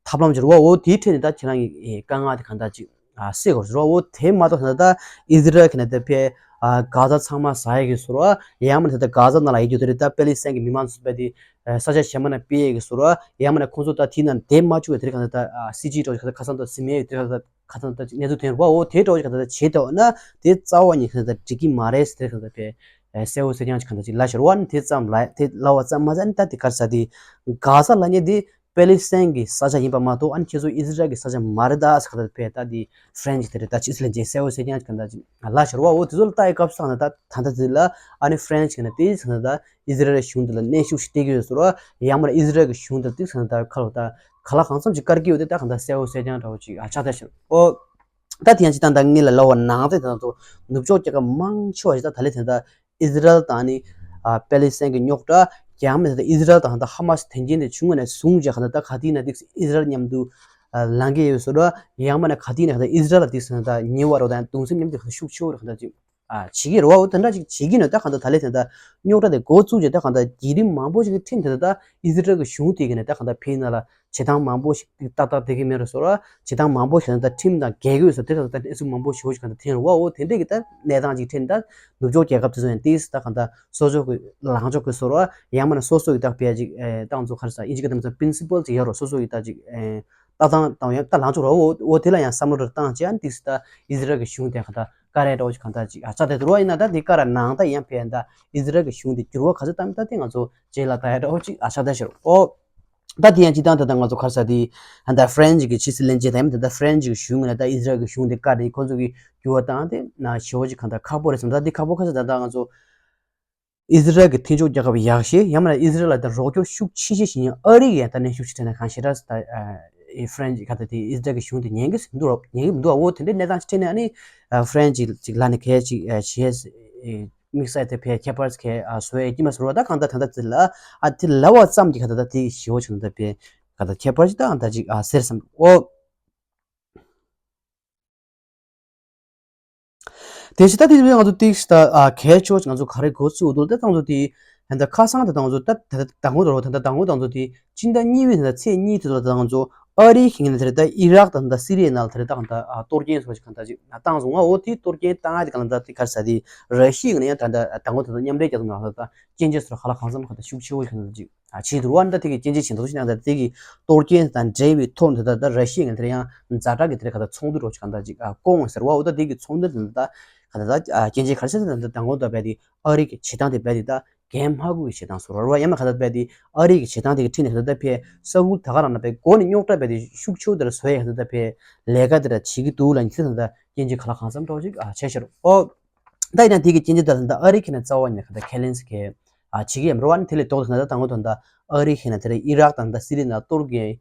ཐབས་ལམ་ཅིག་རེད་བ། འོ་དེའི་ཁྲོད་ནས་ད་ཁྱེད་རང་གི་དཀའ་ངལ་དེ་གང་ལྟར་ཅིག་སེལ་དགོས་རེད་བ། འོ་དེ་མ་གཏོགས་གང་ལྟར་ད་ཨི་ཟི་རལ་གྱི་ནས་ད་ཕེ་གྷ་ཛ་ཚང་མ་ཟ་ཡ་གི་ཟེར་བ། ཡང་མིན་ད་ད་གྷ་ཛ་ནང་ལ་ཡོད་རྒྱུ་དེ་རེད། ད་པེ་ལི་སི་ཐན་གྱི་མི་མང་ཚོ་ཕེ་དེ་ས་ཆ་གཞན་པ་ནས་སྤེལ་ཡ་གི་ཟེར་བ། ཡང་མིན་ན་ཁོང་ཚོ་ད་དེ་ནང་བསྡད་མ་བཅུག་པའི་དེ་རེད་གང་ལྟར་ད་སྲིད་ཇུས་འདྲ་བོ་ཅིག་གང་ལྟར་ཁ་སང་ད་སྲིད་མེད་དེ་རེད་གང་ལྟར། ཁ་སང་ད་ཅིག་གནས་ཚུལ་ཐོན་རེད་བ། འོ་དེ་འདྲ་བོ་ཅིག་གང་ལྟར་བྱེད་ཐུབ་ན་དེ་རྩ་བ་ཉིད་གང་ལྟར་འགྲིག་གི་མ་རེད་ཟེར་གང་ལྟར་དཔེ་གསལ་བོ་གསལ་རྐྱང་ཅིག་གང་ལྟར་ཅིག་ལབ་ཤར་བ། ཨ་ནི་དེ་ཙམ་ལ་དེ་ལབ་པ་ཙམ་མ་ཟད་ཨ་ནི་ད་དེ་ག་རེ་ཟེར་དེ་གྷ་ཟ་ལབ་མཁན་དེ་པེ་ལི་སི་ཐན་གྱི་ས་ཆ་ཡིན་པ་མ་གཏོགས་ཨ་ནི་ཁྱེད་ཚོ་ཨི་ཟི་རལ་གྱི་ས་ཆ་མ་རེད་ད་ཟེར་གང་ལྟར་དཔེ་ད་དེ་ཧྥ་རན་སི་དེ་རེད་ད་ཕྱི་སྲིད་བློན་ཆེན་གསལ་བོ་གསལ་རྐྱང་ཅིག་གང་ལྟར་ཅིག་ལབ་ཤར་བ། འོ་དེ་ཚོ་ལ་ལྟ་ཡི་སྐབས་སུ་གང་ལྟར་ད་ད་ལྟ་དེ་ལ་ཨ་ནི་ཧྥ་རན་སི་གི་ནས་དེ་གང་ལྟར་ད་ཨི་ཟི་རལ་གཞུང་དེ་ལ་གནོན་ཤུགས་ཤིག་སྤྲད་ཀྱི་ཡོད་ཟེར་བ། ཡང་མིན་ན་ཨི་ཟི་རལ་གྱི་གཞུང་དེ་ལ་དེ་གང་ལྟར་ཁ་ལོ་ད་ག་ལ་གང་འཚམ་ཅིག་བཀར་གྱི་ཡོད་དེ་ད་གང་ལྟར་གསལ་བོ་གསལ་རྐྱང་འདྲ་བོ་ཅིག་ཨ་ཆགས་བསྡད་ཤག་འོ། ད་དེ་ཡང་ཅིག་ད་ད་ངེད་ལ་ལབ་པ་ནང་བཞིན་ད་ཚོ་ནུབ་ཕྱོགས་རྒྱལ་ཁབ་མང་ཆེ་བ་ཞིག་ད་ད་ལེ་དེ་ད་ཨི་ཟི་རལ་དང་ནི་ཨ་པེ་ལི་སི་ཐན་གྱི་རྙོག་དྲ། ཡང་མིན་ད་ཨི་ཟི་རལ་དང་ད་ཧ་མ་སི་དོན་རྐྱེན་དེ་བྱུང་བ་ནས་བཟུང་བྱས་གང་ལྟར་ད་ག་དུས་ན་དེ་ཨི་ཟི་རལ་མཉམ་དུ་ཨ་ལངས་ཀྱི་ཡོད་ཟེར་བ། ཡང་མིན་ན་ག་དུས་ན་གང་ལྟར་ཨི་ཟི་རལ་ལ་དེ་ད་ཉེ་བར་རོ་དང་གདུང་སེམས་མཉམ་དུ་གང་ལྟར་ཤུགས་ཆེ་བོ་རེ་གང་ལྟར་ཅིག་ཨ་བྱེད་ཀྱི་རེད་བ། འོ་དེ་འདྲ་ཅིག་བྱེད་ཀྱི་ནས་ད་གང་ལྟར་ད་ལེ་དེ་ད་རྙོག་དྲ་དེ་འགོ་བཙུགས་རྗེས་ད་གང་ལྟར་བརྒྱུད་རིམ་མང་པོ་ཞིག་གི་ཁྲིད་དེ་ད་ཨི་ཟི་རལ་གྱི་གཞུང་དེ་གི་ནས་ད་གང་ལྟར་ཕེ་ན་ལ་བྱེད་སྟངས་མང་པོ་ཞིག་ཏག་ཏག་བསྡད་ཀྱི་མེད་རེད་ཟེར་བ། བྱེད་སྟངས་མང་པོ་ཞིག་ད་ཁྲིམས་དང་འགལ་གྱི་ཡོད་ཟེར་དེ་གང་ལྟར་གནས་ཚུལ་མང་པོ་ཞིག་གང་ལྟར་ཐོན་རེད་བ། འོ་དེ་འདྲ་གི་ད་གནས་སྟངས་ཅིག་ཁྲིད་ནས་ད་ནུབ་ཕྱོགས་རྒྱལ་ཁབ་དེ་ཚོ་ཡང་ཏིས་ད་གང་ལྟར་སོ་སོ་གི་ལངས་ཕྱོགས་གི་ཟེར་བ། ཡང་མིན་ན་སོ་སོ་གི་ད་ཕེ་ཅིག་ཨེ་ཏང་ཚོ་ག་རེ་ཟེར་ཨིན་ཇི་གི་ད་མི་ཚོ་པིན་སི་པལ་ཅིག་ཡོད་རེད། སོ་སོ་གི་ད་ཅིག་ཨེ་ལྟ་སྟངས་དང་ཡང་ད་ལངས་ཕྱོགས་ར་འོ་འོ་དེ་ལ་ཡང་བསམ་བློ་རེ་བཏང་བྱས་ཨ་ནི་ཏིས་ད་ཨི་ཟི་རལ་གྱི་གཞུང་དེ་གང་ལྟར་བཀའ་རེ་འདྲ་བོ་ཅིག་གང་ལྟར་ཅིག་ཨ་ཆགས་བསྡད་འདུག་རོ། ཡིན་ན་ད་དེ་བཀའ་ར་ནང་ད་ཡང་ཕེ་ད་ཨི་ཟི་རལ་གྱི་གཞུང་དེ་འགྱུར་བ་ག་ཚོད་བཏང་ད་དེ་ང་ཚོ་རྗེས་ལ་ད་ཡ་འདྲ་བོ་ཅིག་ཨ་ཆགས་བསྡད་ཤག་རོ། ཨོ། ད་དེ་ཡང་སྤྱིར་བཏང་ད་ད་ང་ཚོ་ག་རེ་ཟེར་དེ་ད་ཧྥ་རན་སི་གི་ཕྱི་སྲིད་བློན་ཆེན་དང་ཡང་ད་ཧྥ་རན་སི་གི་གཞུང་ནས་ད་ཨི་ཟི་རལ་གྱི་གཞུང་དེ་བཀའ་དེ་ཁོ་ཚོ་གི་འགྱུར་བ་བཏང་དེ་ན་ཞེ་བོ་ཅིག་གང་ལྟར་ཁག་པོ་རེད་བསམ། ད་དེ་ཁག་པོ་ག་ཚོད་ད་ད་ང་ཚོ་ཨི་ཟི་རལ་གྱི་མཐུན་ཕྱོགས་རྒྱལ་ཁབ་ཡག་ཤོས་ཡང་མིན་ན་ཨི་ཟི་རལ་ལ་ད་རོགས་སྐྱོར་ཤུགས་ཆེ་ཤོས་ཤིག་ཡིན་ཨ་རི་གི་ཡང་ད་གནོན་ཤུགས་ཤིག་སྤྲད་ན་གང་ཞེ་དྲག་ད་ཨི་ཧྥ་རན་སི་ག་ད་དེ་ཨི་ཟི་རལ་གྱི་གཞུང་དེ་ཉན་གི་མི་འདུག་རོགས་ཉན་གི་མི་འདུག་ཨ་འོ་དེ་འདྲའི་གནས་སྟངས་ཤིག་འཕྲད་ནས་ཨ་ནི་ཧྥ་རན་སི་ཅིག་ལ་ནི་གལ་ཅིག་བྱས། དམིགས་བསལ་དེ་ཕལ་ཁྱད་པར་ཅིག་ག་ཨ་བཟོ་ཡས་ཀྱི་མ་བཟོ་བ་ད་གང་ལྟར་ད་ལྟ་དེ་ལ་ཨ་དེ་ལབ་པ་ཙམ་གྱིས་གང་ལྟར་ད་དེ་ཞེ་བོ་ཆུང་ད་ཕལ་གང་ལྟར་ཁྱད་པར་ཅིག་ད་གང་ལྟར་ཅིག་ཨ་ཟེར་བསམ། ཨོ། དེ་ཕྱི་ད་དེ་ང་ཚོ་ཏིག་ད་ཨ་གལ་ཆེ་བ་ཅིག་ང་ཚོ་ག་རེ་འགོ་ཚུགས་འདུག་ད་ང་ཚོ་དེ་ད་ལྟ་ཁ་སང་ད་ང་ཚོ་ད་ད་ད་ངོ་ད་ད་ད་ངོ་ད་ང་ཚོ་དེ་སྤྱི་ཟླ་གཉིས་པའི་ད་ཚེས་གཉིས་དེ་ཚོ་ད་ང་ཚོ་ཨ་རིའི་ཁེངས་ནས་དེ་རེད་ད་ཨི་རག་དང་ད་སི་རི་ཡའི་ནང་དེ་རེད་ད་གང་ལྟར་ཨ་གཏོར་སྐྱོན་སོགས་ཀྱི་གང་ལྟར་ཅིག་བཏང་སོང་ང་། འོ་དེ་གཏོར་སྐྱོན་བཏང་ཡ་དེ་གང་ལྟར་དེ་ག་རེ་ཟེར་དེ་ར་ཤི་ཡ་ཡིན་ན་ཡང་ད་ལྟ་ད་ངོ་ད་ད་མཉམ་འབྲེལ་རྒྱལ་ཚོགས་ནང་ལ་ད་སྐྱོན་བརྗོད་སོགས་ག་ལ་གང་འཚམ་གང་ལྟར་ཤུགས་ཆེ་བོ་གང་ལྟར་ཅིག་ཨ་བྱེད་འདུག་བ། ད་དེ་གི་སྐྱོན་བརྗོད་བྱེད་མདོག་ཅིག་ནང་ད་དེ་གི་གཏོར་སྐྱོན་དང་འབྲེལ་བའི་ཐོག་ནས་ད་ད་ར་ཤི་ཡ་ཡིན་ན་དེ་ཡང་ཛ་དྲག་གི་དེ་ག་ད་ཚོགས་འདུ་རོགས་ཅིག་གང་ལྟར་ཅིག་ཨ་བསྐོང་ཟེར་བ། འོ་ད་དེ་གི་ཚོགས་འདུ་དེ་ད་ག་ད་ད་སྐྱོན་བརྗོད་ག་རེ་ཟེར་ད་ད་ངོ་ད་བས་དེ་ཨ་རི་གི་བྱེད་སྟངས་དེ་བས་དེ་ད་གན་མ་དགོས་ཀྱི་བྱེད་སྟངས་སོགས་རོལ་བ་ཡང་མ་ག་ད་བས་དེ་ཨ་རི་གི་བྱེད་སྟངས་དེ་གི་ཁྲིད་ནས་ག་ད་ད་ཕའི་ས་ཁུལ་ད་ག་རང་ན་བས་འགོ་ནས་རྙོག་དྲ་བས་དེ་ཤུགས་ཆེ་བོ་དེ་ལ་བཟོ་ཡ་ག་ད་ད་ཕའི་ལས་ཀ་དེ་ལ་བྱེད་ཀྱི་འདུག་ལ་ཉི་ཚེ་ད་ད་སྐྱོན་བརྗོད་ག་ལ་གང་འཚམ་འདྲ་བོ་ཅིག་ཨ་བྱས་ཤར། ཨོ། ད་ཡིན་ན་དེ་གི་སྐྱོན་བརྗོད་ད་ད་ཨ་རི་ཁེ་ན་རྩ་བ་ཉིད་ནས་ག་ད་ཁས་ལེན་ཟེར་གི་ཨ་བྱེད་ཀྱི་ཡོད་མ་རེད་བ། ཨ་ནི་དེ་ལས་ལྡོག་ད་ད་ད་ངོ་དོན་ད་ཨ་རི་ཁེ་ན་དེ་རེད་ཨི་རག་དང་ད་སི་རི་ནང་གཏོར་གི་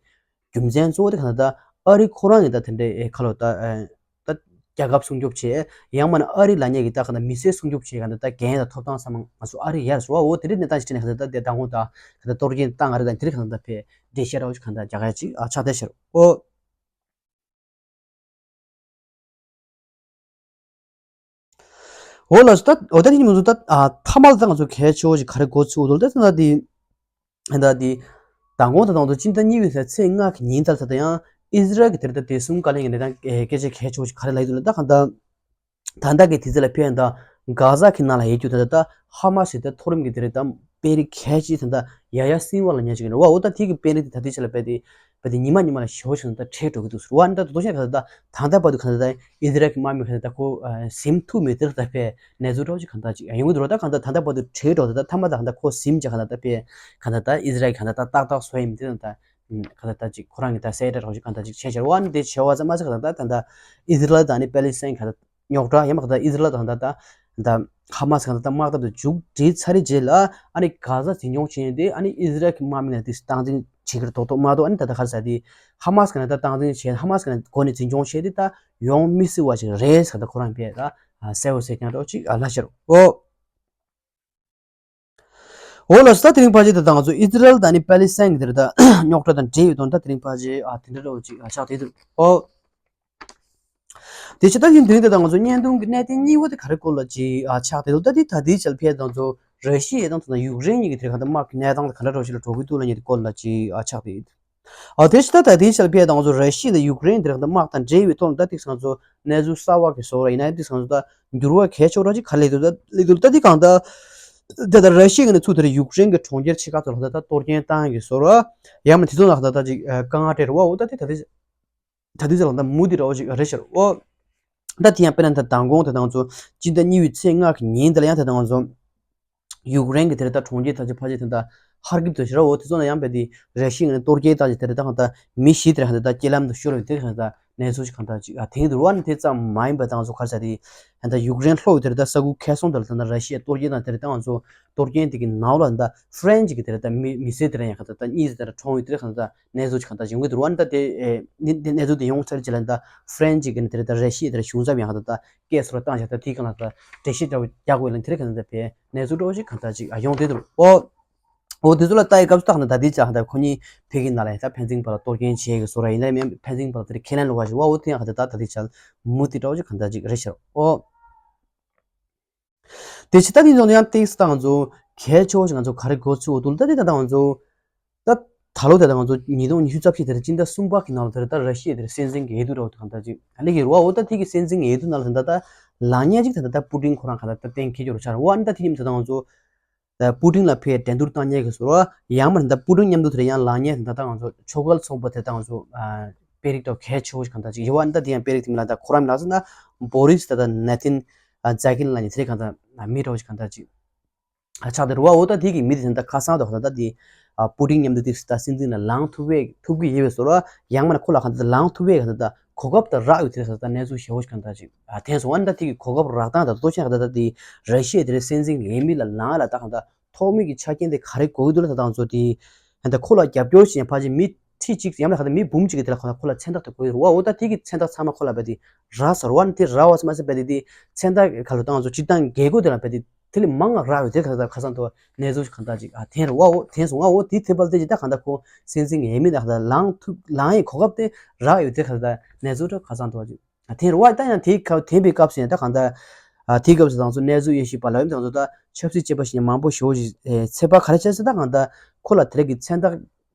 རྒྱུ་མཚན་གཙོ་བོ་དེ་ག་ད་ད་ཨ་རི་ཁོ་རང་གི་ད་དེ་འདྲའི་ཨེ་ཁ་ལོ་ད་ཨེ་ད་རྒྱལ་ཁབ་སྲུང་སྐྱོབ་བྱེད་ཡང་མིན་ན་ཨ་རི་ལབ་མཁན་གི་ད་ག་ད་མི་སེར་སྲུང་སྐྱོབ་བྱེད་ག་ད་ད་འགན་ད་ཐོབ་ཐང་ཚང་མ་ང་ཚོ་ཨ་རི་ཡར་བཟོ་བ། འོ་དེ་རེད་གནས་སྟངས་ཤིག་དྲན་ནས་ག་ད་ད་དེ་ད་ངོ་ད་ག་ད་གཏོར་སྐྱོན་བཏང་ང་རེད། ད་དེ་རེད་ག་ད་ད་ཕེ་འགྲེལ་བཤད་ར་བ་ཅིག་ག་ད་རྒྱག་ཡ་ཅིག་ཨ་ཆགས་བསྡད་ཤར། ཨོ། འོ་ལགས་སོ། ད་འོ་ད་དེ་ནི་ང་ཚོ་ད་ཨ་མཐའ་མ་ལ་ད་ང་ཚོ་གལ་ཆེ་བོ་ཞིག་ག་རེ་འགོ་ཚུགས་འདུག་ད་ད་དེ་ད་དེ་མདང་དགོང་ད་ང་ཚོ་སྤྱི་ཟླ་གཉིས་པའི་ཚེས་ལྔ་གི་ཉིན་ལྟར་ད་ད་ཡང་ཨི་ཟི་རལ་གྱི་དེར་ད་བདེ་སྲུང་བཀའ་བློན་གྱི་ལས་དང་སྐད་ཆ་གལ་ཆེ་བོ་ཞིག་ག་རེ་ལབ་ཡོད་འདུག་ལ། ད་གང་ད་ད་ལྟ་གི་དུས་ཚོད་ལ་ཕེ་ཡང་ད་ གྷ་ཟ་གི་ནང་ལ་ཡོད་རྒྱུ་དེ་ད་ཧ་མ་སི་ད་མཐོ་རིམ་གྱི་དེ་རེད་ད། དཔོན་རིགས་གལ་ཆེ་དེ་འདྲ་ཡ་ཡ་སྲིད་དབང་ལ་ཉར་བཞིན་ཡོད་རེད་བ། འོ་ད་དེ་གི་དཔོན་རིགས་དེ་ད་ལྟའི་ཆ་ལ་རྦད་དེ་རྦད་དེ་ཉི་མ་ཉི་མ་ལ་ཞེ་པོ་ཞིག་ད་ཁྲལ་འགྲོ་གི་འདུག་ཟེར་བ། ཨ་ནི་ད་དེ་ཚོ་ཤེས་ག་ད་ད་ལྟ་བར་དུ་ག་ད་ད་ཨི་ཟི་རལ་གྱི་དམག་མི་ག་ད་ད་ཁོ་ཟིན་ཐུབ་མེད་དེ་ད་ཕེ་གནས་ཚུལ་འདྲ་བོ་ཅིག་ག་ད་ཅིག་ཡོང་གི་འདུག་ར། ད་ག་ད་ད་ལྟ་བར་དུ་ཁྲལ་འགྲོ་ད་ད་མཐའ་མ་ད་ག་ད་ཁོ་ཟིན་ཅིག་ག་ད་ད་ཕེ་ག་ད་ད་ཨི་ཟི་རལ་གྱི་ག་ད་ད་ཏག་ཏག་བཟོ་ཡིན་མི་དེ་ད་ད་ག་ད་ད་ཅིག་ཁོ་རང་གི་ད་གསལ་བསྒྲགས་འདྲ་བོ་ཅིག་ག་ད་ཅིག་བྱས་བྱས་ར། ཨ་ནི་དེ་བྱས་པ་ཙམ་མ་ཟད་ག་ད་ད་ད་ཨི་ཟི་རལ་དང་ཨ་ནི་པེ་ལི་སི་ཐན་ག་ད། རྙོག་དྲ་ཡང་མ་ག་ད་ཨི་ཟི་རལ་དང་ད་ད་ད་ཧ་མ་སི་ག་ད་ད་དམག་འཐབ་དེ་མཇུག་སྒྲིལ་ཚར་རེད་རྗེས་ལ་ཨ་ནི་གྷ་ཟ་འཛིན་སྐྱོང་བྱས་ཏེ་ཨ་ནི་ཨི་ཟི་རལ་གྱི་དམག་མི་ལ་དེ་སྟངས་འཛིན་བྱེད་ཀྱི་རེད་མདོག་མདོག་མ་གཏོགས། ཨ་ནི་ད་ད་ག་རེ་ཟེར་དེ་ཧ་མ་སི་ག་ད་ད་སྟངས་འཛིན་བྱས་ཧ་མ་སི་ག་ད་འགོ་ནས་འཛིན་སྐྱོང་བྱས་ཏེ་ད་ཡོང་མི་སྲིད་པ་ཞིག་རེད་ཟེར་ད་ཁོ་རང་བས་ད་གསལ་པོ་གསལ་རྐྱང་འདྲ་བོ་ཅིག་ལབ་ཤར་འོ། འོ་ལགས་སོ། ད་དེ་རིང་ཕལ་ཆེར་ད་ད་ང་ཚོ་ཨི་ཟི་རལ་དང་ནི་པེ་ལི་སི་ཐན་གྱི་དེར་ད་རྙོག་དྲ་དང་འབྲེལ་ཡོད་དོན་ད་དེ་རིང་ཕལ་ཆེར་ཨ་དེ་འདྲ་འདྲ་བོ་ཅིག་ཨ་ཆགས་བསྡད་འདུག་འོ། དེ་ཕྱི་ད་ཡིན་དེ་རིང་ད་ད་ང་ཚོ་བརྙན་ཐུང་གི་གནད་དོན་གཉིས་པ་དེ་ག་རེ་སྐོར་ལ་ཅིག་ཨ་ཆགས་བསྡད་འདུག་ད་དེ་ད་དེའི་ཆར་ཕལ་ད་ང་ཚོ་ར་ཤི་ཡ་དང་ད་ཡུཀ་རེན་གཉིས་ཀྱི་དེར་ག་ད་དམག་གི་གནས་སྟངས་ད་ག་འདྲ་འདྲ་བོ་ཞིག་ལ་འགྲོ་གི་འདུག་ལབ་མཁན་དེ་སྐོར་ལ་ཅིག་ཨ་ཆགས་བསྡད་ཡོད། ཨ་དེ་ཕྱི་ད་ད་དེའི་ཆར་ཕལ་ད་ང་ཚོ་ར་ཤི་ཡ་དང་ཡུཀ་རེན་དེར་ག་ད་དམག་དང་འབྲེལ་བའི་ཐོག་ལ་ད་དེ་ང་ཚོ་གནས་ཚུལ་གསར་པ་གི་བཟོ་འདྲ་ཡིན་ན་ཡང་དེ་ང་ཚོ་ད་འགྱུར་བ་གལ་ཆེ་བ་འདྲ་ཅིག་ག་རེ་སླེབས་འདུག་ད་སླེབས་འདུག་ད་དེ་གང་ལྟར་ད་ད་ར་ཤི་ཡ་གི་ནས་ཚུར་དེར་ཡུཀ་རེན་གྱི་གྲོང་ཁྱེར་ཆེ་ཁག་ཚོ་ལ་ད་ད་གཏོར་སྐྱོན་བཏང་གི་བཟོ་འདྲ་ཡང་མིན་དེ་ཚོ་ལ་ད་ད་ཅིག་དཀའ་ངལ་སྤྲད་རེད་བ། འོ་ད་དེ་ད་དེ་ད་དུས་ཚོད་ལ་ད་མུ་མཐུད་འདྲ་བོ་ཞིག་རེད་ཤག་འོ། ད་དེ་ཡང་དཔེར་ན་ད་མདང་དགོང་དེ་ང་ཚོ་སྤྱི་ཟླ་གཉིས་པའི་ཚེས་ལྔ་གི་ཉིན་དེ་ལ་ཡང་དེ་ད་ང་ཚོ་ཡུཀ་རེན་གྱི་དེ་རེད་ད་གྲོང་ཁྱེར་ད་ཅི་ཕ་ཅི་དེ་ད་ཧར་ཀིབ་དེ་ཞིག་ར། འོ་དེ་ཚོ་ན་ཡང་རྦད་དེ་ར་ཤི་ཡ་ནས་གཏོར་སྐྱོན་བཏང་ཅིག་དེ་རེད་ད་གང་ད་མི་བཞི་དེ་རེད་གང་ད་ད་རྐྱེན་ལམ་དུ་ཤོར་བའི་དེ་རེད་གང་ད་གནས་ཚུལ་ཞིག་གང་ད་ཅིག་ཨ་དེང་དུ་རུ་བ་ནི་དེ་ཙམ་མ་ཡིན་པ་ད་ང་ཚོ་ག་རེ་ཟེར་དེ་ད་ཡུཀ་རེན་ལྷོ་ཡི་དེ་རེད་ད་ས་ཁུལ་ཁེ་སོང་དེ་ལ་ད་ད་ར་ཤི་ཡ་གཏོར་སྐྱོན་བཏང་དེ་རེད་ད་ང་ཚོ་གཏོར་སྐྱོན་དེ་གི་ནང་ལ་ད་ཧྥ་རན་ཅི་གི་དེ་རེད་ད་མི་མི་སེར་དེ་རེད་ཡང་གང་ད་ད་གཉིས་དེ་རེད་གྲོངས་ཡོད་དེ་རེད་གང་ད། གནས་ཚུལ་ཅིག་གང་ལྟར་ཡོང་གི་འདུག་ར། ཨ་ནི་ད་དེ་ཨེ་ནི་དེ་གནས་ཚུལ་དེ་ཡོང་ཚར་རྗེས་ལ་ད་ཧྥ་རན་ཅི་གི་ནི་དེ་རེད་ད་ར་ཤི་ཡ་དེ་རེད་གཞུང་ཚབ་ཡང་གང་ལྟར་ད་སྐད་སོར་བཏང་བཞག་ད་དེའི་སྒང་ལ་ད་འགྲེལ་བཤད་འདྲ་བོ་རྒྱག་དགོས་ལ་དེ་རེད་གང་ལྟར་ད་དེ་གནས་ཚུལ་འདྲ་བོ་ཞིག་གང་ལྟར་ཅིག་ཨ་ཡོང་བསྡད་འདུག་འོ། འོ་དེ་ཚོ་ལ་ལྟ་ཡི་སྐབས་སུ་ད་གང་ལྟར་ད་དེ་ཅག་གང་ལྟར་ཁོ་གཉིས་ཕ་གི་ནང་ལ་ཡང་ད་ཕན་ཚུན་བར་ལ་གཏོར་སྐྱོན་བྱེད་ཀྱི་བཟོ་འདྲ་ཡིན་ན་མིན་ཕན་ཚུན་བར་ལ་དེ་རེད་ཁས་ལེན་ལོག་པ་ཞིག་འོ་འོ་དེ་ཡང་གང་ལྟར་ད་ད་དེ་ཅག་མུ་མཐུད་འདྲ་བོ་ཞིག་གང་ལྟར་ཅིག་རེད་ཤག་འོ། དེ་ཕྱི་ད་དེ་ཚོ་ཡང་ཏིག་སི་ད་ང་ཚོ་གལ་ཆེ་བོ་ཞིག་ང་ཚོ་ག་རེ་གོ་ཚུལ་འོ་དུ་ལ་ད་དེ་ད་ད་ང་ཚོ་ད་ད་ལོ་དེ་ད་ང་ཚོ་ཉིས་སྟོང་ཉི་ཤུ་རྩ་བཞི་དེ་རེད་སྤྱི་ཟླ་གསུམ་པ་གི་ནང་ལ་དེ་རེད་ད་ར་ཤི་ཡ་དེ་རེད་སྲིད་འཛིན་གྱི་འོས་བསྡུ་འདྲ་བོ་དེ་གང་ལྟར་ཅིག་ཨ་ནི་གི་རུ་བ་འོ་ད་དེ་གི་སྲིད་འཛིན་གྱི་འོས་བསྡུ་ནང་ལ་ད་ད་ལངས་མཁན་ཅིག་ད་ད་ད་པུ་ཏིན་ཁོ་རང་གང་ལྟར་ད་གཏན་འཁེལ་རྒྱུ་རུ་ཆགས་རེད་བ། ཨ་ནི་ད་དེ་ཉིན་དེ་ད་ང་ཚོ་ད་པུ་ཏིན་ལ་ཕར་འགྲན་བསྡུར་བཏང་མཁན་གྱི་བཟོ་འདྲ་ཡང་མིན་ད་པུ་ཏིན་མཉམ་དུ་དེ་རེད་ཡང་ལངས་མཁན་དེ་ད་ད་ང་ཚོ་ཆོས་འགལ་ཚོགས་པ་དེ་ད་ང་ཚོ་ཨ་དཔོན་རིགས་འདྲ་བོ་གལ་ཆེ་བོ་ཞིག་གང་ལྟར་ཅིག་ཡོད་བ། ཨ་ནི་ད་དེ་ཡང་དཔོན་རིགས་དེ་མིན་ལ་ད་ཁོ་རང་མིན་ལ་ཟེར་ན་བོ་རིས་ད་ད་ནེ་ཐན་ཨ་ཛ་གིན་ལ་ནི་དེ་རེད་གང་ལྟར་མི་འདྲ་བོ་ཞིག་གང་ལྟར་ཅིག་ཨ་ཆགས་དེ་རུ་བ་འོ་ད་དེ་གི་མི་དེ་ད་ཁ་སང་དུ་ད་ད་དེ་ཨ་པུ་ཏིན་མཉམ་དུ་དེ་ད་སྲིད་འཛིན་ལ་ལངས་ཐུབ་པའི་ཐུབ་ཀྱི་ཡོད་པའི་བཟོ་འདྲ་ཡང་མིན་ན་ཁོ་ལ་གང་ལྟར་ལངས་ཐུབ་པའི་གང་ལྟར་ད་གོ་སྐབས་ད་རག་ཡོད་དེ་ད་ད་གནས་ཚུལ་ཞེ་བོ་ཞིག་གང་ལྟར་ཅིག་ཨ་དེ་སོང་ཨ་ནི་ད་དེ་གི་གོ་སྐབས་རག་སྟངས་ད་ད་ལྟོ་ཆེན་གང་ལྟར་ད་དེ་ར་ཤི་ཡ་དེ་རེད་སྲིད་འཛིན་གྱི་འོས་མི་ལ་ལངས་ལ་ད་གང་ལྟར་ཐོག་མའི་གི་ཆ་རྐྱེན་དེ་ག་རེ་དགོས་ཀྱི་འདུག་ལ་ད་ད་ང་ཚོ་དེ་གང་ལྟར་ཁོ་ལ་རྒྱབ་སྐྱོར་བྱེད་ཕལ་ཆེར་མི་ཁྲི་གཅིག་ཡང་ན་གང་ལྟར་མི་འབུམ་གཅིག་གི་དེ་ལ་གང་ལྟར་ཁོ་ལ་མཚན་རྟགས་དེ་དགོས་ཡོད་རེད་བ། འོ་ད་དེ་གི་མཚན་རྟགས་ཚང་མ་ཁོ་ལ་རྦད་དེ་རག་ཚར་བ་ནི་དེ་རག་པ་ཙམ་མ་ཟད་རྦད་དེ་དེ་མཚན་རྟགས་ག་ལ་ད་ང་ཚོ་སྤྱིར་བཏང་རྒྱལ་སྒོ་དེ་ལ་རྦད་དེ་དེ་ལས་མང་བ་རག་ཡོད་དེ་གང་ལྟར་ཁ་སང་དུ་ནས་ཚུལ་གང་ལྟར་ཅིག་ཨ་འཐེན་རེད་བ། འོ་འཐེན་སོང་ང་། འོ་དེ་འཐེན་པ་དེ་ཅིག་ད་གང་ལྟར་ཁོ་སྲིད་འཛིན་གྱི་འོས་མི་ད་གང་ལྟར་ལངས་ཐུབ་ལངས་ཡས་གོ་སྐབས་དེ་རག་ཡོད་དེ་གང་ལྟར་ནས་ཚུལ་ཁ་སང་དུ་ཅིག་ཨ་འཐེན་རེད་བ། ད་ཡང་དེའི་སྐབས་འཐེན་པའི་སྐབས་སུ་ཡང་ད་གང་ལྟར་ཨ་དེའི་སྐབས་སུ་ད་ང་ཚོ་གནས་ཚུལ་དབྱེ་ཞིབ་པ་ལ་ཡོད་ད་ང་ཚོ་ད་ཆབ་སྲིད་དཔྱད་པ་ཞིག་མང་པོ་ཞེ་པོ་ཞིག་ཚོད་དཔག་ག་རེ་བྱས་ཟེར་ད་གང་ལྟར་ཁོ་ལ་དེ་རིགས་ཀྱི་མཚན་རྟགས་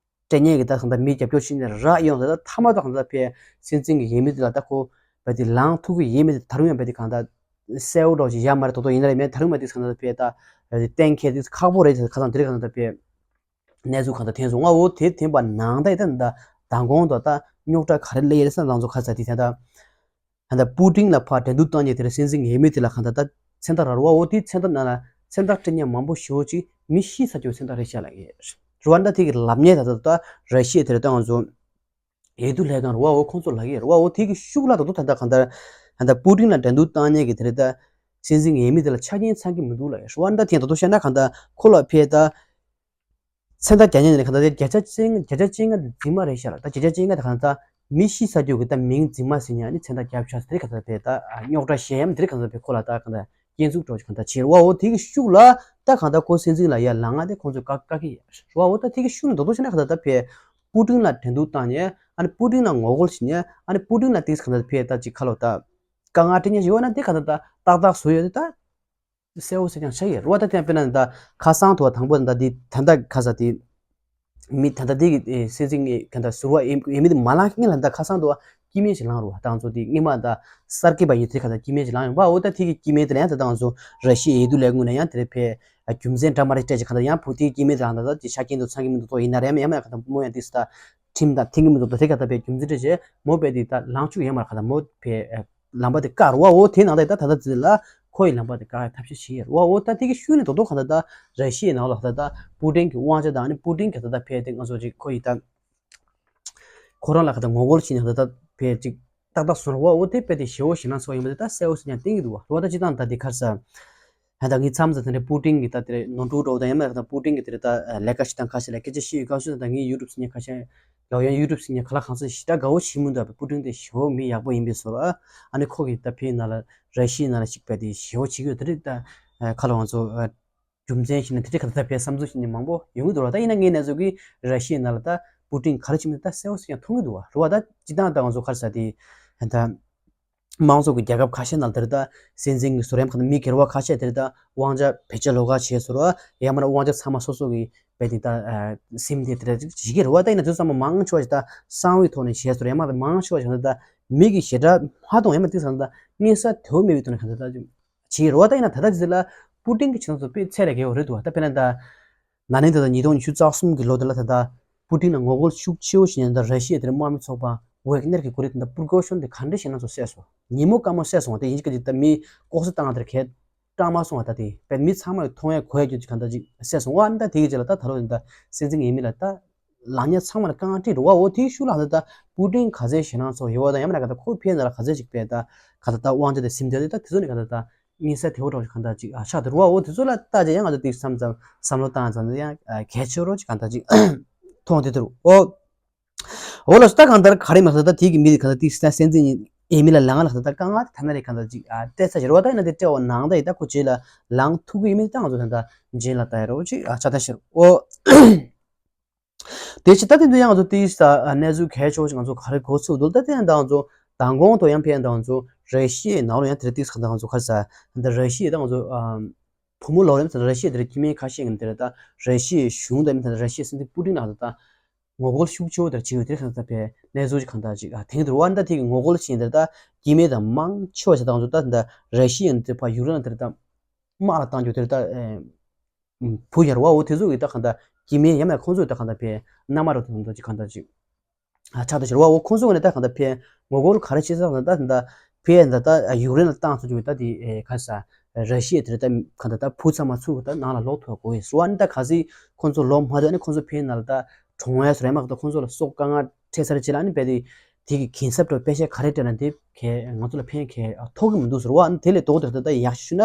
སྤྲད་མཁན་གྱི་ད་གང་ལྟར་མི་རྒྱབ་སྐྱོར་བྱེད་མཁན་རག་ཡོང་ད་ད་མཐའ་མ་ད་གང་ལྟར་ཕར་སྲིད་འཛིན་གྱི་འོས་མི་དེ་ལ་ད་ཁོ་རྦད་དེ་ལངས་ཐུབ་ཀྱི་ཡོད་མེད་དེ་ད་རུང་ཡང་རྦད་དེ་གང་ལྟར་གསལ་པོ་འདྲ་བོ་ཞིག་ཡོད་མ་རེད། ད་དུང་ཡིན་ན་རེད་མེད་ད་རུང་མ་དེ་གང་ལྟར་ཕར་ད་རྦད་དེ་གཏན་འཁེལ་དེ་ཁག་པོ་རེད། ད་ཁ་སང་དེ་རིགས་གང་ལྟར་ཕར་གནས་ཚུལ་གང་ལྟར་འཐེན་སོང་ང་། འོ་དེ་འཐེན་པ་ནང་ད་ཡི་ད་ད་མདང་དགོང་དུ་ད་རྙོག་དྲ་ག་རེ་སླེབས་ཡོད་རེད་ཟེར་ན་ང་ཚོ་ཁ་ས་དེ་ད་ད་ད་པུ་ཏིན་ལ་ཕར་འགྲན་བསྡུར་བཏང་མཁན་དེ་རེད་སྲིད་འཛིན་གྱི་འོས་མི་དེ་ལ་གང་ལྟར་ད་མཚན་རྟགས་རག་རེད་བ། འོ་དེའི་མཚན་རྟགས་ནང་ལ་མཚན་རྟགས་སྤྲད་མཁན་མང་པོ་ཞེ་པོ་ཅིག་མི་ཤི་ཚར་རྒྱུའི་མཚན་རྟགས་རེད་ཤག་ལབ་ཀྱི་རེད་བ། ད་དེ་གི་ལབ་མཁན་ད་ད་ད་ར་ཤི་ཡ་དེ་རེད་ད་ང་ཚོ་འོས་བསྡུ་ལྷན་ཁང་རེད་བ། འོ་ཁོང་ཚོ་ལབ་ཀྱི་རེད་བ། འོ་དེ་གི་ཤུགས་ལ་ད་དུང་ད་ལྟ་གང་ལྟར་ད་ལྟ་པུ་ཏིན་ལ་འགྲན་བསྡུར་བཏང་མཁན་གྱི་དེ་རེད་ད་སྲིད་འཛིན་འོས་མི་དེ་ལ་ཆ་རྐྱེན་ཚང་གི་མི་འདུག་ལབ་ཀྱི་རེད་བ། ད་དེ་ད་དུང་བཤད་ན་གང་ལྟར་ཁོ་ལ་ཕར་ད་མཚན་རྟགས་རྒྱག་མཁན་ནི་གང་ལྟར་དེ་བརྒྱ་ཆ་བཅོ་ལྔ་བརྒྱ་ཆ་བཅོ་ལྔ་དེ་རྫུན་མ་རེད་ཤག་ལ། ད་བརྒྱ་ཆ་བཅོ་ལྔ་དེ་གང་ལྟར་མི་ཤི་ཚར་རྒྱུ་གི་ད་མིང་རྫུན་མ་ཟེར་མཁན་ཨ་ནི་མཚན་རྟགས་རྒྱབ་ཤག་དེ་རིགས་གང་ལྟར་དེ་ད་རྙོག་དྲ་གཞན་ཡང་དེ་རིགས་གང་ལྟར་དེ་ཁོ་ལ་ད་གང་ལྟར་སྐྱོན་འཛུགས་འདྲ་བོ་ཅིག་གང་ལྟར་བྱས་རེད་བ། འོ་དེ་གི་ཤུགས་ལ་ད་གང་ལྟར་ཁོ་སྲིད་འཛིན་ལ་ཡར་ལངས་ང་དེ་ཁོང་ཚོས་བཀག་བཀག་གི་ཡོད་རེད་བ། འོ་ད་དེ་གི་ཤུགས་ནི་ད་དུང་བཤད་ན་གང་ལྟར་ད་ཕར་པུ་ཏིན་ལ་འགྲན་བསྡུར་བཏང་ནས་ཨ་ནི་པུ་ཏིན་ལ་ངོ་རྒོལ་བྱེད་ནས་ཨ་ནི་པུ་ཏིན་ལ་དེ་གང་ལྟར་ཕར་ད་ཅིག་ཁ་ལོ་ད་དཀའ་ངལ་སྤྲད་མཁན་ཞིག་ཡོད་ན་དེ་གང་ལྟར་ད་ཏག་ཏག་བཟོ་ཡོད་དེ་ད། གསལ་པོ་གསལ་རྐྱང་ཆགས་ཀྱི་རེད་བ། ད་དེ་ཡང་དཔེར་ན་ད་ཁ་སང་དུ་བ་དང་པོ་ད་འདི་ད་ད་ཁ་ས་དེ་མི་ད་ད་དེ་གི་སྲིད་འཛིན་གྱི་ག་ད་ཟུར་པ་ཡིན་མིན་དེ་མ་ལངས་ངེས་ལ་ད་ཁ་སང་དུ་བ་ སྐྱེ་དམན་ཞིག་ལངས་རུང་བ། ད་ང་ཚོ་དེ་སྔོན་མ་ད་གསར་སྐྱེས་པ་ཡིན་དུས་ག་ད་སྐྱེ་དམན་ཞིག་ལངས་ཡོང་བ། འོ་ད་དེ་གི་སྐྱེ་དམན་དེ་ལ་ཡང་ད་ད་ང་ཚོ་ར་ཤི་ཡའི་འོས་བསྡུ་ལས་ཁུངས་ནས་ཡང་དེ་རེད་ཕེ་རྒྱུ་མཚན་འདྲ་མ་རེ་སྤྲད་ཅིག་ག་ད་ཡང་བོད་དེ་སྐྱེ་དམན་དེ་ལངས་ད་ད་དེ་ཆ་རྐྱེན་དུ་ཚོགས་ཡིན་ན་རེད། ཡང་ཡང་ཡང་ག་ད་མོ་ཡང་དེ་ད་ཁྲིམས་དང་མཐུན་གི་མི་འདུག་ད་དེ་ག་ད་ཕེ་རྒྱུ་མཚན་སྤྲད་ཅེ་མོ་ཕེ་དེ་ད་ལངས་བཅུག་ཡོད་མ་རེད། ག་ད་མོ་ཕེ་ལམ་པ་དེ་བཀག་རུང་བ། འོ་དེ་ནང་ད་ད་ད་ད་དེ་ལ་ཁོ་ཡི་ལམ་པ་དེ་བཀག་ཡ་ཐབས་ཤེས་བྱེད་ཡོད་རུང་བ། འོ་ད་དེ་གི་ཤུལ་ནས་དོ་དོ་ག་ད་ད་ར་ཤི་ཡའི་ནང་ལ་ག་ད་ད་པུ་ཏིན་གི་དབང་ཆ་དང་ཨ་ནི་པུ་ཏིན་གི་ག་ད་ད་ཕེ་དེ་ང་ཚོ་ཅིག་ཁོ་ཡི་ད། ཁོ་རང་ལ་ག་ད་ངོ་རྒོལ་བྱས་ནས་ག་ད་ཕེ་ཅིག་ཏག་ཏག་སོང་ར་བ། འོ་དེ་ཕེ་དེ་ཞེ་བོ་ཞེད་སྣང་ཚོར་ཡིན་པ་དེ་ད་གསལ་བོ་ཞིག་ཀྱང་བསྟན་གྱི་འདུག་བ། ར་བ་ད་ཅི་ཏང་ད་དེ་ཁར་ས་ཧ་ད་ངའི་མཚམས་ས་དེ་འདྲའི་པུ་ཏིན་གི་ད་དེ་ནོར་འཁྲུལ་འགྲོ་ད་ཡང་མ་ག་ད་པུ་ཏིན་གི་དེ་ད་ལས་ཀ་ཞིག་དང་ཁ་ཤས་ལ་སྐད་ཆ་བཤད་ཡོད་སྐབས་སུ་ད་ངའི་ཡུ་ཊུབ་ཟིན་ཉེ་ཁ་ཤས་ལའོ་ཡང་ཡུ་ཊུབ་ཟིན་ཉེ་ག་ལ་གང་ས་ཞེ་དྲག་དགའ་བོ་བྱེད་མི་འདུག་བ། པུ་ཏིན་དེ་ཞེ་བོ་མི་ཡག་པོ་ཡིན་པའི་བཟོ་ར། ཨ་ནི་ཁོ་གི་ད་ཕེ་ནང་ལ་ར་ཤི་ཡའི་ནང་ལ་ཞིག་ཕེ་དེ་ཞེ་བོ་བྱེད་ཀྱི་ཡོད། དེ་རིགས་ད་ཁ་ལ་ང་ཚོ་རྒྱུ་མཚན་ཞིག་ནི་དེ་འདྲའི་ག་ད་ཕེ་བསམ་ཚུལ་ཞིག་ནི་མང་པོ་ཡོང་གི་འདུག་ར། ད་ཡིན་ན་ངའི་གནས་ཚུལ་གྱིས་ར་ཤི་ཡའི་ནང་ལ་ད་པུ་ཏིན་ག་རེ་བྱེད་མིན་ད་གསལ་བོ་ཞིག་ཡང་མཐོང་གི་འདུག་བ། ར་བ་ད་སྤྱི་བཏང་ད་ང་ཚོ་ག་རེ་ཟེར་དེ་ད་དམངས་གཙོ་གི་རྒྱལ་ཁབ་ཁ་ཤས་ནང་དེར་ད་སྲིད་འཛིན་གྱི་ཟུར་ཡམ་ག་ད་མི་སྒེར་བ་ཁ་ཤས་དེར་ད་དབང་ཆ་བེད་སྤྱོད་ལོག་ག་བྱས་ཟུར་བ་ཡང་མ་ན་དབང་ཆ་ཚང་མ་སོ་སོ་གི་བེད་དེ་ད་སིམ་དེ་དེར་ཞིག་གི་ར་བ། ད་ཡིན་ན་དུས་ཚང་མ་མང་ཆེ་བ་ཞིག་ད་གསང་བའི་ཐོག་ནས་བྱས་ཟུར་ཡང་མ་ད་མང་ཆེ་བ་ཞིག་ད་མི་གི་ཞེ་དྲག་མ་གཏོང་ཡང་མ་དེ་ཚང་ད་མངོན་གསལ་དོད་མེད་པའི་ཐོག་ནས་ག་ད་ད། བྱེད་རོགས། ད་ཡིན་ན་ད་ལྟ་ཟེར་ལ་པུ་ཏིན་གྱི་བྱེད་སྟངས་སུ་དཔེ་ཚད་ལས་བརྒལ་བ་རེད་འདུག་བ། ད་དཔེར་ན་ད་ན་ནིང་ད་ལྟ་ཉིས་སྟོང་ཉི་ཤུ་རྩ་གསུམ་གྱི་ལོ་དེ་ལ་ད་ལྟ་པུ་ཏིན་ལ་ངོ་རྒོལ་ཤུགས་ཆེ་བོ་ཞིག་ཡིན་ད་ར་ཤི་ཡའི་དེར་དམག་མི་ཚོགས་པ་ཝེག་ནེར་གྱི་འགོ་ཁྲིད་དེ་ད་པུར་གོ་ཤོན་དེ་ག་འདྲ་ཞིག་ན་ཚོ་བསད་སོང་། ཉིན་མོ་སྐར་མ་བསད་སོང་བ། དེ་ཡིན་གྱི་ད་མི་ལྐོག་ཟ་བཏང་དེར་གས་སྐྲག་མ་སོང་བ། ད་དེ་དཔེ་མི་ཚང་མ་མཐོང་ཡ་གོ་ཡ་རྒྱུ་ཅིག་གང་ལྟར་ཅིག་བསད་སོང་བ། ད་དེ་གི་རྗེས་ལ་ད་ད་ལོ་ཡིན་ད་སྲིད་འཛིན་ངེས་མི་ལ་ད། ལག་ཉ་ཚང་མ་ལ་རྐང་སྤྲད་འགྲོ་བ། འོ་དེའི་ཤུལ་ལ་ད་ལྟ་པུ་ཏིན་ག་ཚད་ཞེད་སྣང་ཚོར་ཡོད་བ་དང་ཡང་མིན་ན་ག་ད་ཁོ་ཕེ་ན་ལ་ག་ཚད་ཅིག་པས་ད་ག་ད་ད་དབང་ཆ་དེ་ཟིན་དེ་ད་དེ་ཚོ་ནི་ག་ད་ད་མངོན་གསལ་དེ་བོ་འདྲ་བོ་ཞིག་ག་ད་ཅིག་ཨ་ཆགས་དེ་རུ་བ། འོ་དེ་ཚོ་ལ་ལྟ་ཅེ་ཡང་ང་ཚོ་དེ་བསམ་ཙམ་བསམ་བློ་བཏང་ཙམ་ཡང་གལ་ཆེ་རོ་ཅིག་ག་ད་ཅིག་མཐོང་དེ་དེ་རུ། འོ་འོ་ལ་སུ་ད་གང་ལྟར་ག་རེ་མ་ཟད་ད་དེ་གི་མི་དེ་ག་ད་དེ་སྲིད་འཛིན་ཨེ་མི་ལ་ལངས་ལ་ག་ད་ད་དཀའ་ངལ་དེ་ཐ་ན་རེ་ག་ད་ཅིག་ཨ་སྤྲད་ཚ་ཞེ་རུ་བ། ད་ཡིན་ན་དེ་སྤྲད་འོ་ནང་ད་ཡི་ད་ཁོ་རྗེས་ལ་ལངས་ཐུབ་གི་ཡིན་མིན་ད་ང་ཚོ་ད་ད་རྗེས་ལ་ལྟ་ཡ་རོ་ཅིག་ཨ་ཆགས་ད་ཤེར། འོ། དེ་ཕྱི་ད་དེ་འདི་ཡང་ང་ཚོ་ཏིས་ད་གནས་ཚུལ་གལ་ཆེ་བོ་ཞིག་ང་ཚོ་ག་རེ་གོ་ཚུལ་འདུག་ད་དེ་ཡང་ད་ང་ཚོ་མདང་དགོང་དུ་ཡང་ཕན་ད་ང་ཚོ་ར་ཤི་ཡའི་ནང་ལ་ཡང་དེ་རིང་ཏིས་ག་ད་ང་ཚོ་ག་རེ་ཟ་ད་ར་ཤི་ཡའི་ད་ང་ཚོ་བུ་མོ་ལོ་རེམ་ད་ར་ཤི་ཡའི་དེ་རིང་སྐྱེ་དམན་ཁ་ཤས་ཀྱིས་དེ་རིང་ད་ར་ཤི་ཡའི་གཞུང་དང་མི་ད་ར་ཤི་ཡའི་སྲིད་འཛིན་པུ་ཏིན་ལ་ད་ངོ་རྒོལ་ཤུགས་ཆེ་བོ་དེར་བྱེད་ཡོད། དེ་གང་ལྟར་ཕེ་གནས་ཚུལ་གང་ལྟར་ཅིག་ཨ་དེང་དུ་བ་ད་དེ་གི་ངོ་རྒོལ་བྱེད་དེར་ད་སྐྱེ་དམན་དང་མང་ཆེ་བ་ཞིག་ད་ང་ཚོ་ད་ད་ར་ཤི་ཡའི་དེ་ཕ་ཡུཀ་རེན་ལ་དེར་ད་དམག་ལ་བཏང་རྒྱུ་དེར་ད་བུ་ཡར་བ་འོ་དེ་ཚོ་གི་ད་གང་ལྟར་སྐྱེ་དམན་ཡང་མེད་ཁོང་ཚོ་གི་ད་གང་ལྟར་ཕེ་རྣམ་པ་རོ་དེ་ཚོ་ཅིག་གང་ལྟར་ཅིག་ཨ་ཆགས་ད་ཤར་བ་འོ་ཁོང་ཚོ་གི་ནས་ད་གང་ལྟར་ཕེ་ངོ་རྒོལ་ག་རེ་བྱེད་ས་གང་ལྟར་ད་གང་ལྟར་ཕེ་ད་ད་ཡུཀ་རེན་ལ་བཏང་ཚོ་ཅིག་ད་དེ་ག་ས་ར་ཤི་ཡའི་དེར་ད་གང་ལྟར་ད་བུ་ཚང་མ་ཚུར་ད་ནང་ལ་ལོག་ཐུབ་དགོས་ཡོད་ཟེར་བ། ཨ་ནི་ད་ག་ཚོད་ཁོང་ཚོ་ལོག་མ་ཐུབ་ཨ་ནི་ཁོང་ཚོ་ཕེ་ནང་ལ་ད་གྲོངས་ཡ་ཟེར་ཡ་མ་ག་ད་ཁོང་ཚོ་ལ་སྲོག་དཀའ་ངལ་འཕྲད་ས་རེད་ཅེ་ལ་ཨ་ནི་རྦད་དེ་དེ་གི་གན་གསབ་འགྲོ་པེ་ཤ་ག་རེ་སྤྲད་ན་དེ་གས་ང་ཚོ་ལ་ཕན་གས་ཐོགས་ཀྱི་མི་འདུག་ཟེར་བ། ཨ་ནི་དེ་ལས་ལྡོག་སྟེ་ད་ད་ཡག་ཤོས་ན་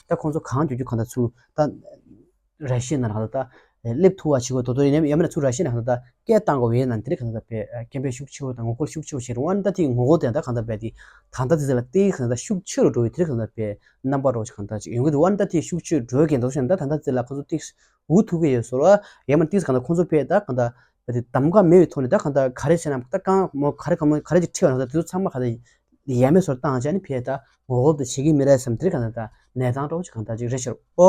ད་ཁོང་ཚོ་གང་མགྱོགས་མགྱོགས་གང་ལྟར་ཚུར་ད་ར་ཤི་ཡའི་ནང་ལ་ད་སླེབས་ཐུབ་པ་བྱེད་དགོས། དོ་དོ་ཡིན་ན་ཡང་མིན་ན་ཚུར་ར་ཤི་ཡའི་ནང་ལ་ད་སྐད་བཏང་དགོས་ཡོད་ན་དེ་རིགས་གང་ལྟར་པས་སྐད་འབོད་ཤུགས་ཆེ་བོ་དང་ངོ་རྒོལ་ཤུགས་ཆེ་བོ་བྱེད་རུང་ཨ་ནི་ད་དེ་ངོ་རྒོལ་དེ་ད་གང་ལྟར་པས་དེ་ད་ལྟ་དེ་ཚོ་ལ་ཏིག་གང་ལྟར་ཤུགས་ཆེ་རུ་འགྲོ་བའི་དེ་རིགས་གང་ལྟར་པས་རྣམ་པ་རོགས་ཤིག་གང་ལྟར་ཅིག་ཡོང་གི་འདུག་ཨ་ནི་ད་དེ་ཤུགས་ཆེ་རུ་འགྲོ་གི་འདུག་ཤེས་ན་ད་ད་ལྟ་དེ་ལ་ཁོ་ཚོ་ཏིག་འུ་ཐུག་གི་ཡོད་ཟེར་བ། ཡང་མིན་ན་ཏིག་གང་ལྟར་ཁོ་ཚོ་པས་ད་གང་ལྟར་པས་དེ་གདམ་ག་མེད་པའི་ཐོག་ནས་ད་གང་ལྟར་ག་རེ་བྱས་ན་ད་གང་མོ་ག་རེ་གང་མོ་ག་རེ་ཅིག་ཁྲིད་བ་ན་ད་དེ་ཚོ་ཚང་མ་གང་ལྟར་ཡ་མེད་བཟོ་བཏང་བྱས་ནི་ཕེ་ད་ངོ་རྒོལ་དེ་བྱེད་ཀྱི་མི་རེད་བསམ་དེ་རིགས་གང་ལྟར་ད་གནས་སྟངས་འདྲ་བོ་ཅིག་གང་ལྟར་ཅིག་རེད་ཤག་འོ།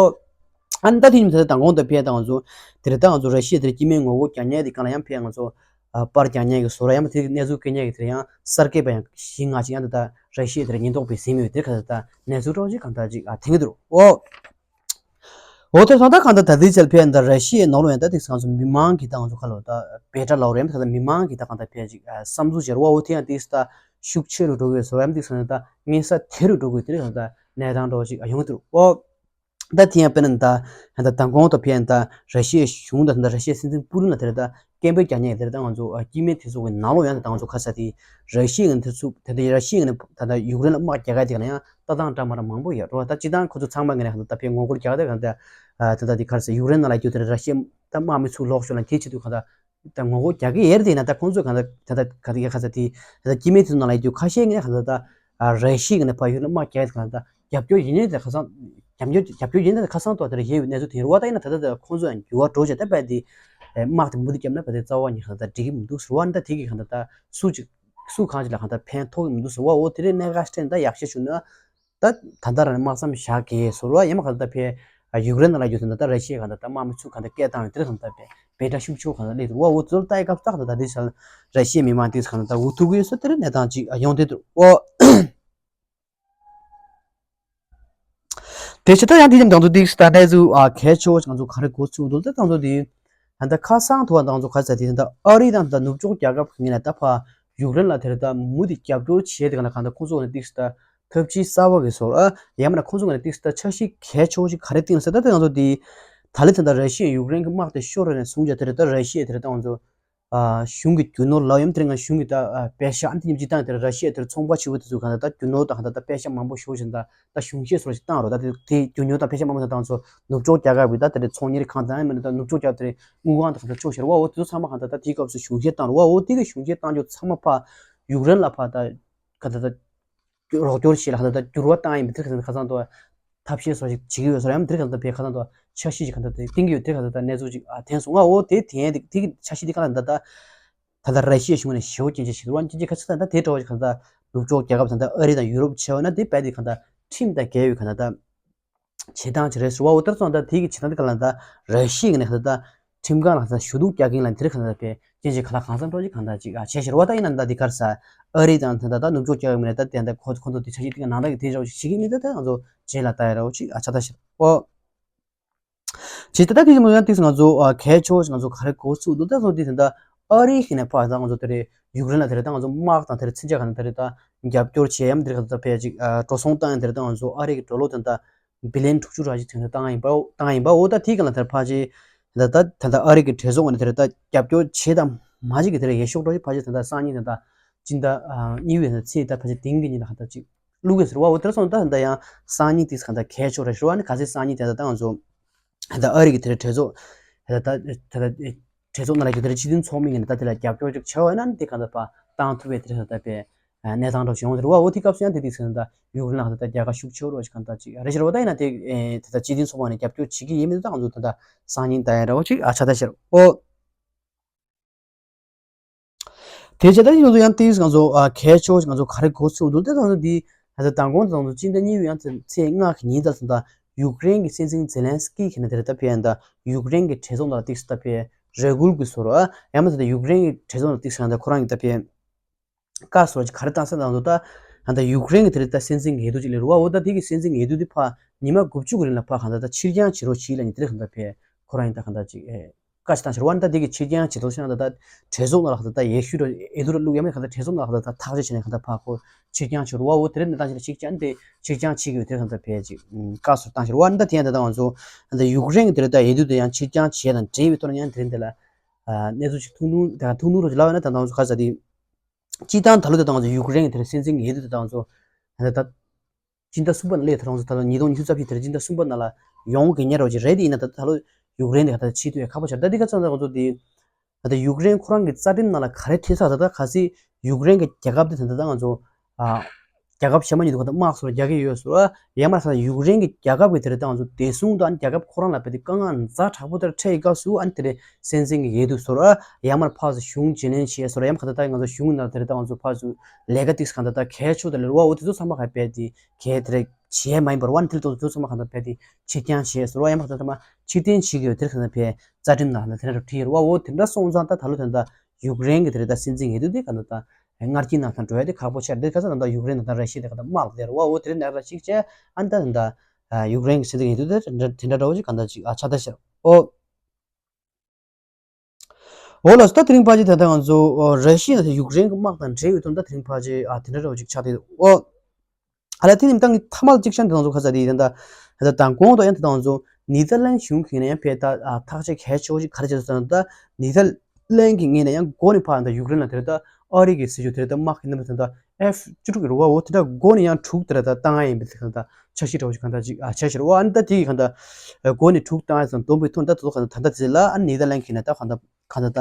ཨ་ནི་ད་དེ་ཉིན་ད་ལྟ་མདང་དགོང་དུ་ཕེ་ད་ང་ཚོ་དེ་རིང་ད་ང་ཚོ་ར་ཤི་ཡ་དེར་སྐྱེ་དམན་ངོ་རྒོལ་རྒྱག་མཁན་དེ་གང་ལ་ཡང་ཕེ་ང་ཚོ་ཨ་པར་རྒྱག་མཁན་གྱི་བཟོ་འདྲ་ཡང་མ་དེ་གནས་ཚུལ་སྐྱེལ་མཁན་གྱི་དེར་ཡང་གསར་སྐྱེས་པ་ཡང་བཞི་ལྔ་ཅིག་ཡང་ད་ལྟ་ར་ཤི་ཡ་དེར་ཉེན་རྟོག་པས་ཟིན་ཡོད། དེ་ག་ད་ལྟ་གནས་ཚུལ་འདྲ་བོ་ཅིག་གང་ལྟར་ཅིག་ཨ་དེང་གི་འདུག་འོ། འོ་དེ་སོང་ད་གང་ལྟར་ད་ལྟའི་ཆར་ཕེ་ད་ར་ཤི་ཡའི་ནང་ལོགས་ཡང་ད་དེ་ང་ཚོ་མི་མང་གི་ད་ང་ཚོ་ཁ་ལོ་ད་བེ་ཏྲ་ལའོ་རེམ་ད་ད་མི་མང་གི་ད་གང་ལྟར་ཕེ་ཅིག་ཨ་བསམ་ཚུལ་བྱེད་རོགས་འོ་དེ་ཡང་དེ་ད་ཤུགས་ཆེ་རུ་འགྲོ་གི་ཡོད་ཟེར་རེམ་དེ་སོང་ད་ངན་ས་དེ་རུ་འགྲོ་གི་ཡོད། དེ་རིགས་གང་ལྟར་གནས་སྟངས་འདྲ་བོ་ཅིག་ཨ་ཡོང་གི་འདུག་འོ། ད་དེ་ཡང་དཔེར་ན་ད་ད་མདང་དགོང་དུ་ཕེ་ད་ར་ཤི་ཡའི་གཞུང་དང་ད་ར་ཤི་ཡའི་སྲིད་འཛིན་པུ་ཏིན་ལ་དེར་ད་སྐད་འབོད་རྒྱག་མཁན་དེར་ད་ང་ཚོ་སྐྱེ་དམན་དེ་ཚོ་གི་ནང་ལོགས་ཡང་ད་ང་ཚོ་ཁ་ས་དེ་ར་ཤི་ཡའི་ངན་དེ་ཚོ་དེ་ད་ར་ཤི་ཡའི་ངན་ད་ད་ཡུཀ་རེན་ལ་དམག་རྒྱག་ག་དེ་ག་ན་ཡང་ལྟ་སྟངས་འདྲ་མ་འདྲ་མང་པོ་ཡོད་རེད་བ། ད་སྤྱིར་བཏང་ཁོ་ཚོ་ཚང་མ་ངན་ད་ད་ཕེ་ངོ་རྒོལ་རྒྱག་དེ་ག་ད་ད་ད་དེ་ཁ་ས་ཡུཀ་རེན་ནང་ལ་རྒྱུ་དེ་ར་ཤི་ཡ་ད་དམག་མི་ཚུར་ལོག་ཤོག་ལ་དེ་ཆེད་དུ་ག་ད། ད་ངོ་རྒོལ་རྒྱག་གི་ཡོད་རེད་དེ་ཡིན་ན་ད་ཁོང་ཚོས་གང་ལྟར་ད་ལྟ་ག་དེ་ག་ཁ་ས་དེ་ད་ལྟ་སྐྱེ་དམན་དེ་ཚོ་ནང་ལ་ཡོད་རྒྱུ་ཁ་ཤས་ངས་གང་ལྟར་ད་ར་ཤི་ཡ་ནས་ཕར་ཡུལ་ལ་དམག་རྒྱག་གང་ལྟར་རྒྱབ་སྐྱོར་ཡིན་ནའི་ད་ཁ་སང་རྒྱབ་སྐྱོར་རྒྱབ་སྐྱོར་ཡིན་ནའི་ད་ཁ་སང་ཐོག་དེར་ཡོད་པའི་གནས་ཚུལ་དེ་རེད་བ། ད་ཡིན་ན་ད་ལྟ་ད་ཁོང་ཚོ་ཡང་འགྱུར་བ་འགྲོ་བྱས་ད་དཔེ་དེ་དམག་དེ་མུ་མཐུད་བརྒྱབ་ན་དཔེ་དེ་རྩ་བ་ཉིད་གང་ལྟར་འགྲིག་གི་མི་འདུག་ཟེར་བ། ད་དེ་གི་གང་ལྟར་ད་སུ་ཅིག་སུ་གང་ཅིག་ལ་གང་ལྟར་ཕན་ཐོགས་ཀྱི་མི་འདུག་ཟེར་བ། འོ་དེ་རིང་གནད་འགག་ཅིག་ད་ཡག་ཤོས་བྱུང་ན། ད་ད་ལྟ་རང་དམག་མཚམས་བཞག་གི་ཟེར་བ་ཡང་མ་གང་ལྟར་ཕེ་ཡུཀ་རེན་ནང་ལ་ཡོད་དེ་ད་ལྟ་ར་ཤི་ཡ་གང་ལྟར་ད་དམག་མི་ཚུར་གང་ལྟར་སྐད་བཏང་བའི་དེར་གང་ལྟར་ཕེ་ འབོད་སྒྲ་ཤུགས་ཆེ་བོ་གང་ལ་སླེབས་འདུག་འོ་འོ་ཚོར་ལྟ་ཡི་སྐབས་སུ་ད་གང་ལྟར་དེ་ས་ར་ཤི་ཡའི་མི་མང་ཏིག་གང་ལྟར་འུ་ཐུག་གི་ཡོད་ས་དེ་རེད་གནས་སྟངས་ཅིག་ཡོང་བསྡད་འདུག་འོ། དེ་ཕྱི་ད་ཡང་དེ་ཙམ་དང་དུ་དེ་ད་གནས་ཚུལ་ཨ་གལ་ཆེ་བོ་ང་ཚོ་ག་རེ་གོ་ཚུལ་འདུག་ད་དང་དུ་དེ་ད་ལྟ་ཁ་སང་ཐུ་བ་དང་ཚོ་ག་ཚ་དེ་ད་ཨ་རི་དང་ད་ནུབ་ཕྱོགས་རྒྱལ་ཁབ་ངེས་ན་ད་ཕ་ཡུཀ་རེན་ལ་དེ་རེད་ད་མུ་དེ་རྒྱབ་སྐྱོར་བྱས་དེ་ག་ན་གང་ད་ཁོང་ཚོ་ནས་ཏིག་ད་ཐབས་ཇུས་གསར་བ་གི་སོར་ཨ་ཡང་མིན་ན་ཁོང་ཚོ་ནས་ཏིག་ད་འཆར་གཞི་གལ་ཆེ་བོ་ཞིག་ག་རེ་བཏིང་ཟེར་ད་ད་ང་ཚོ་དེ་ད་ལི་ད་ད་ར་ཤི་ཡ་ཡུཀ་རེན་གི་དམག་དེ་ཤོར་རེད་ནས་བཟུང་རྒྱ་དེ་རེད་ད་ར་ཤི་ཡ་དེ་རེད་ད་ང་ཚོ། ཨ་གཞུང་གི་རྒྱུ་ནོར་ལབ་ཡམ་དེ་རིང་ང་གཞུང་གི་ད་ཨ་པེ་ཤ་ཨ་འདི་ཉིམ་ཅི་བཏང་དེར་ར་ཤི་ཡ་དེར་ཚོང་པ་ཆེ་བོ་དེ་ཚོ་གང་ལྟར་ད་རྒྱུ་ནོར་དང་གང་ལྟར་ད་པེ་ཤ་མང་པོ་ཤོར་བཞིན་ད་ད་གཞུང་བཞེས་སོགས་ཤིག་བཏང་རོགས་ད་དེ་དེ་རྒྱུ་ནོར་དང་པེ་ཤ་མང་པོ་དང་ད་ཚོ་ནུབ་ཕྱོགས་རྒྱལ་ཁབ་ཀྱི་ད་དེ་རེ་ཚོང་གཉེར་ཁང་དང་ཨ་མིན་ད་ནུབ་ཕྱོགས་རྒྱལ་དེ་རེ་དངུལ་ཁང་དང་གང་ལྟར་ཕྱོགས་ཤར་བ་འོ་དེ་ཚོ་ཚང་མ་གང་ལྟར་ད་དེའི་སྐབས་སུ་གཞུང་བཞེས་བཏང་རོགས་འོ་དེ་གི་གཞུང་བཞེས་བཏང་རྒྱུ་ཚང་མ་ཕ་ཡུཀ་རེན་ལ་ཕ་ད་གང་ལྟར་ད། རོགས་སྐྱོར་བྱེད་ལ་ཁ་ད་འགྱུར་བ་བཏང་ཡིན་པ་དེར་ཁ་ད་ཁ་སང་དུ་ཐབས་ཤེས་སོགས་ཤིག་བྱེད་ཀྱི་ཡོད་སོ་ཡང་དེར་ཁ་ད་བས་ཁ་སང་དུ་འཆར་གཞི་ཞིག་ཁ་ད་བཏིང་གི་ཡོད་དེར་ཁ་ད་གནས་ཚུལ་ཅིག་ཐོན་སོང་ང་འོ་དེ་དེ་དེ་གི་འཆར་གཞི་དེ་ཁ་ད་ད་ད་ད་ར་ཤི་ཡའི་གཞུང་ནས་ཞེ་བོ་སྐྱོན་ཆ་ཞིག་རུ་བ་སྐྱོན་ཆ་ཁ་ཚ་ད་ད་དེ་འདྲ་བ་ཞིག་ཁ་ད་ནུབ་ཕྱོགས་རྒྱལ་ཁབ་ད་ད་ཨ་རི་དང་ཡུ་རོབ་བྱས་བ་ན་དེ་བས་དེ་ཁ་ད་ཁྲིམས་དང་འགལ་བའི་ཁ་ད་ད། བྱེད་སྟངས་ཅིག་རེད་ཟེར་བ་འོ་ལྟར་སོང་ད་དེ་གི་བྱེད་སྟངས་དེ་ག་ལ་ད་ར་ཤི་ཡ་གི་ནས་ད་ཁྲིམས་ཁང་ལ་ད་ཞུ་གཏུག་རྒྱག་གིན་ལ་དེར་ག་ལ་པའི་སྐྱེ་མཆེད་ག་ལ་གང་འཚམ་འགྲོ་ཅིག་གང་ད་ཅིག་ཨ་བྱས་ཤེར་བ་ད་ཡིན་ན་ད་དེ་གར་ས་ཨ་རི་དང་ད་ད་ནུབ་ཕྱོགས་རྒྱལ་ཁབ་མི་རེད་ད་དེ་ད་ཁོ་ཁོ་ཚོ་དེ་ཆ་ཤས་དེ་ག་ནང་ད་གི་དེ་འདྲ་བ་ཞིག་བྱེད་ཀྱི་མི་ད་ད་ང་ཚོ་རྗེས་ལ་ལྟ་ཡ་ར་བ་ཅིག་ཨ་ཆ་ད་ཤེར་ཨོ། ཇི་ལྟར་ད་དེ་ཡིན་ན་ཡང་ཏིག་ང་ཚོ་གལ་ཆེ་བ་ཞིག་ང་ཚོ་ག་རེ་གོ་ཚུགས་འདུག་ད་ཚོ་དེ་ད་ཨ་རི་ཞིག་ནས་ཕར་ད་ང་ཚོ་དེ་རེད་ཡུཀ་རེན་ལ་དེ་རེད་ད་ང་ཚོ་དམག་དང་དེ་རེད་ཚན་ཆ་ག་ནས་དེ་རེད་ད་རྒྱབ་སྐྱོར་བྱེད་ཡམ་དེ་རེད་ད་ཕལ་ཅིག་འགྲོ་སོང་བཏང་ཡང་དེ་རེད་ད་ང་ཚོ་ཨ་རི་གི་འགྲོ་ལོག་དེ་ད་བི་ལེན་དྲུག་ཅུ་ར་ཅིག་དེ་ད་བཏང་ཡིན་པ་བཏང་ཡིན་པ་འོ་ད་དེ་ག་ལ་དེ་ཕལ་ཅིག་ད་ད་ད་ཨ་རི་གི་གྲོས་ཚོགས་ནས་དེ་རེད་ད་རྒྱབ་སྐྱོར་བྱེད་དམ་མ་ཅིག་གི་དེ་རེད་ཡེ་ཤོག་འགྲོ་ཅིག་ཕལ་ཅིག་ད་ད་སང་ཉིན་དེ་ད་སྤྱི་ཟླ་གཉིས་པའི་ཚེས་ད་ཕལ་ཆེར་དེང་གི་ཉིན་ལ་ཧ་ད་ཅིག་བླུག་གི་ཟེར་བ་འོ་དེར་སོང་ད་ད་ཡང་སང་ཉིན་དེ་ཧ་ད་གལ་ཆོག་རེད་ཟེར་བ་ནི་ག་ཚོད་སང་ཉིན་དེ་ད་ད་ང་ཚོ་ཧ་ད་ཨ་རི་གི་དེ་རེད་གྲོས་ཚོགས་ཧ་ད་ད་ད་གྲོས་ཚོགས་ནང་ལ་གི་དེ་རེད་སྤྱི་མཐུན་ཚོགས་མི་ངན་ད་དེ་ལ་རྒྱབ་སྐྱོར་ཅིག་བྱ་བ་ན་ནི་དེ་ག་ད་ཕ་བཏང་ཐུབ་པའི་དེ་རེད་ཧ་ད་པའི་གནས་སྟངས་འགྲོ་བྱུང་ཟེར་བ་འོ་དེ་སྐབས་སུ་ཡང་དེ་དེ་ཟེར་ད་ཡུཀ་རེན་ལ་ཧ་ད་ད་རྒྱལ་ཁ་ཤུགས་ཆེ་བོ་རོ་ཞིག་ག་ད་ཅིག་རེད་ཟེར་བ་ད་ཡིན་ན་དེ་ད་སྤྱི་མཐུན་ཚོགས་མི་ངན་རྒྱབ་སྐྱོར་བྱེད་ཀྱི་ཡིན་མིན་ད་ང་ཚོ་ད་ད་སང་ཉིན་ད་ཡ་ར་བ་ཅིག་ཨ་ཆ་ད་ཤེར་འོ། དེ་བྱས་ད་ཡིན་ཚོ་ཡང་ཏིས་ང་ཚོ་ཨ་གལ་ཆེ་བ་ཞིག་ང་ཚོ་ག་རེ་གོ་ཚུལ་འདུག་དེ་ཚོ་འདི་ད་ལྟ་མདང་དགོང་དུ་ཚོ་སྤྱི་ཟླ་གཉིས་པའི་ཡང་ཚེས་ལྔ་གི་ཉིན་ད་ཚོ་ད་ཡུཀ་རེན་གྱི་སྲིད་འཛིན་ཛེ་ལན་སི་ཀི་གིས་ནས་དེ་རེད་ད་ཕེ་ཡང་ད་ཡུཀ་རེན་གྱི་གྲོས་ཚོགས་ནང་ལ་ཏིས་ད་ཕེ་རེ་སྐུལ་གྱི་ཟོར་ཨ་ཡང་མ་ཚོ་ད་ཡུཀ་རེན་གྱི་གྲོས་ཚོགས་ནང་ལ་ཏིས་ང་ད་ཁོ་རང་གི་ད་ཕེ་བཀའ་ཟུར་གྱི་ག་རེ་བཏང་ས་དང་དུ་ད་ད་ཡུཀ་རེན་གྱི་དེ་རིང་ད་སྲིད་འཛིན་འོས་བསྡུ་ཅིག་སླེབས་རེད་བ། འོ་ད་དེ་གི་སྲིད་འཛིན་འོས་བསྡུ་དེ་ཕར་ཉི་མ་དགུ་བཅུ་གི་རིང་ལ་ཕར་གང་ལྟར་ད་ཕྱིར་འགྱངས་བྱེད་རོགས་བྱེད་ལ་ནི་དེ་རིང་གང་ལྟར་ཕེ་ཁོ་རང་ཡིན་ད་གང་ལྟར་ཅིག་ཨེ་བཀའ་ཞིག་བཏང་ཕྱིར་བ་ནི་ད་དེ་གི་ཕྱིར་འགྱངས་བྱེད་རོགས་ཞེ་ན་ད་ད་གྲོས་ཚོགས་ནང་ལ་གང་ལྟར་ད་ཡེ་ཤུ་རོ་འོས་བསྡུ་ར་བླུག་ཡ་མེད་གང་ལྟར་གྲོས་ཚོགས་ནང་ལ་གང་ལྟར་ད་ཐག་གཅོད་བྱེད་ནས་གང་ལྟར་ཕར་ཁོ་ཕྱིར་འགྱངས་བྱེད་རོགས་བ། འོ་དེ་རིང་ནི་ད་ཕྱིར་ཕྱིར་འགྱངས་དེ་ཕྱིར་འགྱངས་བྱེད་ཀྱི་ཡོད་དེ་གང་ལྟར་ཕེ་ཅིག་བཀའ་ཟུར་བཏང་ཕྱིར་བ་ནི་ད་དེ་ཡང་ད་ད་ང་ཚོ་ད་ཡུཀ་རེན་གི་དེ་རིང་ད་འོས་བསྡུ་དེ་ཡང་ཕྱིར་འགྱངས་བྱེད་དང་འབྲེལ་བའི་ཐོག་ནས་ཡང་དེ་རིང་དེ་ལ་གནས་ཚུལ་ཞིག་ཐུང་ཐུང་ད་ཐུང་ཐུང་རོ་ཅིག་ལབ་ཡོད་ན་ད་ང་ཚོ་ག་ས་དེ། སྤྱིར་བཏང་ད་ལོ་དེ་དང་ང་ཚོ་ཡུཀ་རེན་གྱི་དེར་སྲིད་འཛིན་འོས་བསྡུ་དེ་དང་ང་ཚོ་ད་ལྟ་སྤྱི་ཟླ་གསུམ་པ་ནས་སླེབས་ཐོག་ང་ཚོ་ད་ལོ་ཉིས་སྟོང་ཉི་ཤུ་རྩ་བཞི་དེར་སྤྱི་ཟླ་གསུམ་པ་ནང་ལ་ཡོང་གི་ཉེ་རོ་ཅིག་རེད། དེ་ཡིན་ན་ད་ལྟ་ད་ལོ་ཡུཀ་རེན་དེ་ག་ད་ཕྱིར་ཐུབ་ཡ་ཁག་པོ་ཆགས། ད་འདི་ག་ཚོད་ད་ང་ཚོ་དེ་ད་ལྟ་ཡུཀ་རེན་ཁོ་རང་གི་རྩ་ཁྲིམས་ནང་ལ་ག་རེ་འཁྲིལ་ས་ད་ལྟ་ག་སྲིད་ཡུཀ་རེན་གྱི་རྒྱལ་ཁབ་དེ་ད་ལྟ་ང་ཚོ་ཨ། རྒྱལ་ཁབ་གཞན་པ་གཉིས་དུ་ག་ད་དམག་སོགས་རྒྱག་གི་ཡོད་ཟེར་བ། ཡང་མ་ས་ཡུཀ་རེན་གྱི་རྒྱལ་ཁབ་ཀྱི་དེ་རེད་ད་ང་ཚོ་བདེ་སྲུང་དང་རྒྱལ་ཁབ་ཁོ་རང་ལ་དཔེ་དེ་དཀའ་ངལ་ཛ་དྲག་པོ་དེར་འཕྲད་ཡི་སྐབས་སུ་ཨ་ནི་དེ་རེད་སྲིད་འཛིན་གྱི་འོས་བསྡུ་ཟེར་བ། ཡང་མ་ཕར་ཚུར་གཞུང་བརྗེ་ལེན་བྱས་ཟེར་བ། ཡང་མ་ག་ད་ད་ང་ཚོ་གཞུང་ནང་དེ་རེད་ད་ང་ཚོ་ཕར་ཚུར་ལས་ཀ་ཏིག་གང་ད་ད་གལ་ཆོ་དེ་ལེར་བ། འོ་དེ་ཚོ་ཚང་མ་ག་དཔེ་དེ་གལ་དེ་རེད་བྱས་མ་ཡིན་པར་བ་ནི་དེ་ཚོ་ཚོ་ཚང་མ་ག་ད་དཔེ་དེ་ཕྱིར་འགྱངས་བྱས་ཟེར་བ། ཡང་མ་ག་ད་ད་མ་ཕྱིར་འཐེན་བྱེད་དགོས་དེ་རེད་ག་ད་དཔེ་རྩ་ཁྲིམས་ནང་ལ་དེ་འདྲ་བྲིས་ཡོད་རེད་བ། འོ་དེ་འདྲ་སོང་ཙང་ད་ད་ལོ་དེ་འདྲ་ཡུཀ་རེན་གྱི་དེ་རེད་ད་སྲིད་འཛིན་འོས་བསྡུ་དེ་ག་ད་ད། སྔར་གྱི་ནང་དང་འགྲོ་ཡ་དེ་ཁག་པོ་ཆགས་རེད། ཁ་སང་ད་ལྟ་ཡུཀ་རེན་དང་ད་ར་ཤི་ཡ་དེ་ག་ད་དམག་ལ་སླེབས་རེད་བ། འོ་དེ་རིང་ནས་ར་ཤི་ཡ་ཨ་ནི་ད་ད་ཡུཀ་རེན་གྱི་སྲིད་འཛིན་འོས་བསྡུ་དེ་དེ་འདྲ་འདྲ་འདྲ་བོ་ཅིག་གང་ལྟར་ཅིག་ཨ་ཆགས་ད་ཤར་ཨོ། འོ་ལགས་སོ། ད་དེ་རིང་ཕལ་ཆེར་ད་ལྟ་ང་ཚོ་ར་ཤི་ཡ་དང་ཡུཀ་རེན་གྱི་དམག་དང་འབྲེལ་ཡོད་དོན་ད་དེ་རིང་ཕལ་ཆེར་ཨ་དེ་འདྲ་འདྲ་བོ་ཅིག་ཆགས་བསྡད་འདུག་ཨོ། ཨ་ལ་དེ་ནི་ཏང་གི་ཐ་མལ་གཅིག་ཤང་དེ་ང་ཚོ་ཁ་ས་དེ་ཡིན་ད། ད་དང་གོང་དུ་ཡང་ད་ང་ཚོ་ནི་ཐར་ལན་གཞུང་གི་ནས་ཡང་ཕེ་ད་ཐག་གཅོད་གལ་ཆེ་བོ་ཞིག་ག་རེ་བྱས་སོང་ད། ནི་ཐར་ལན་གྱི་ངོས་ནས་ཡང་འགོ་ནས་ཕར་ད་ཡུཀ་རེན་ལ་དེར་ད་ཨ་རི་གི་སྲིད་ཇུས་དེར་ད་དམག་གི་རྣམ་པ་དེ་ད་ཨེཕ་བཅུ་དྲུག་གི་རུ་བ་འོ་དེ་ད་འགོ་ནས་ཡང་དྲུག་དེར་ད་བཏང་ཡ་ཡིན་པའི་ཁ་ད་འཆར་གཞི་འདྲ་བོ་ཞིག་ག་ད་ཅིག་ཨ་འཆར་གཞི་རུ་བ་ཨ་ནི་ད་དེ་གི་ཁ་ད་འགོ་ནས་དྲུག་བཏང་ཡ་སོང་དོན་པའི་ཐོག་ད་དེ་ཚོ་ཁ་ད་ད་ད་དེ་ལ་ཨ་ནི་ནི་ཐར་ལན་གྱི་ནས་ད་ཁ་ད། གང་ལྟར་ད་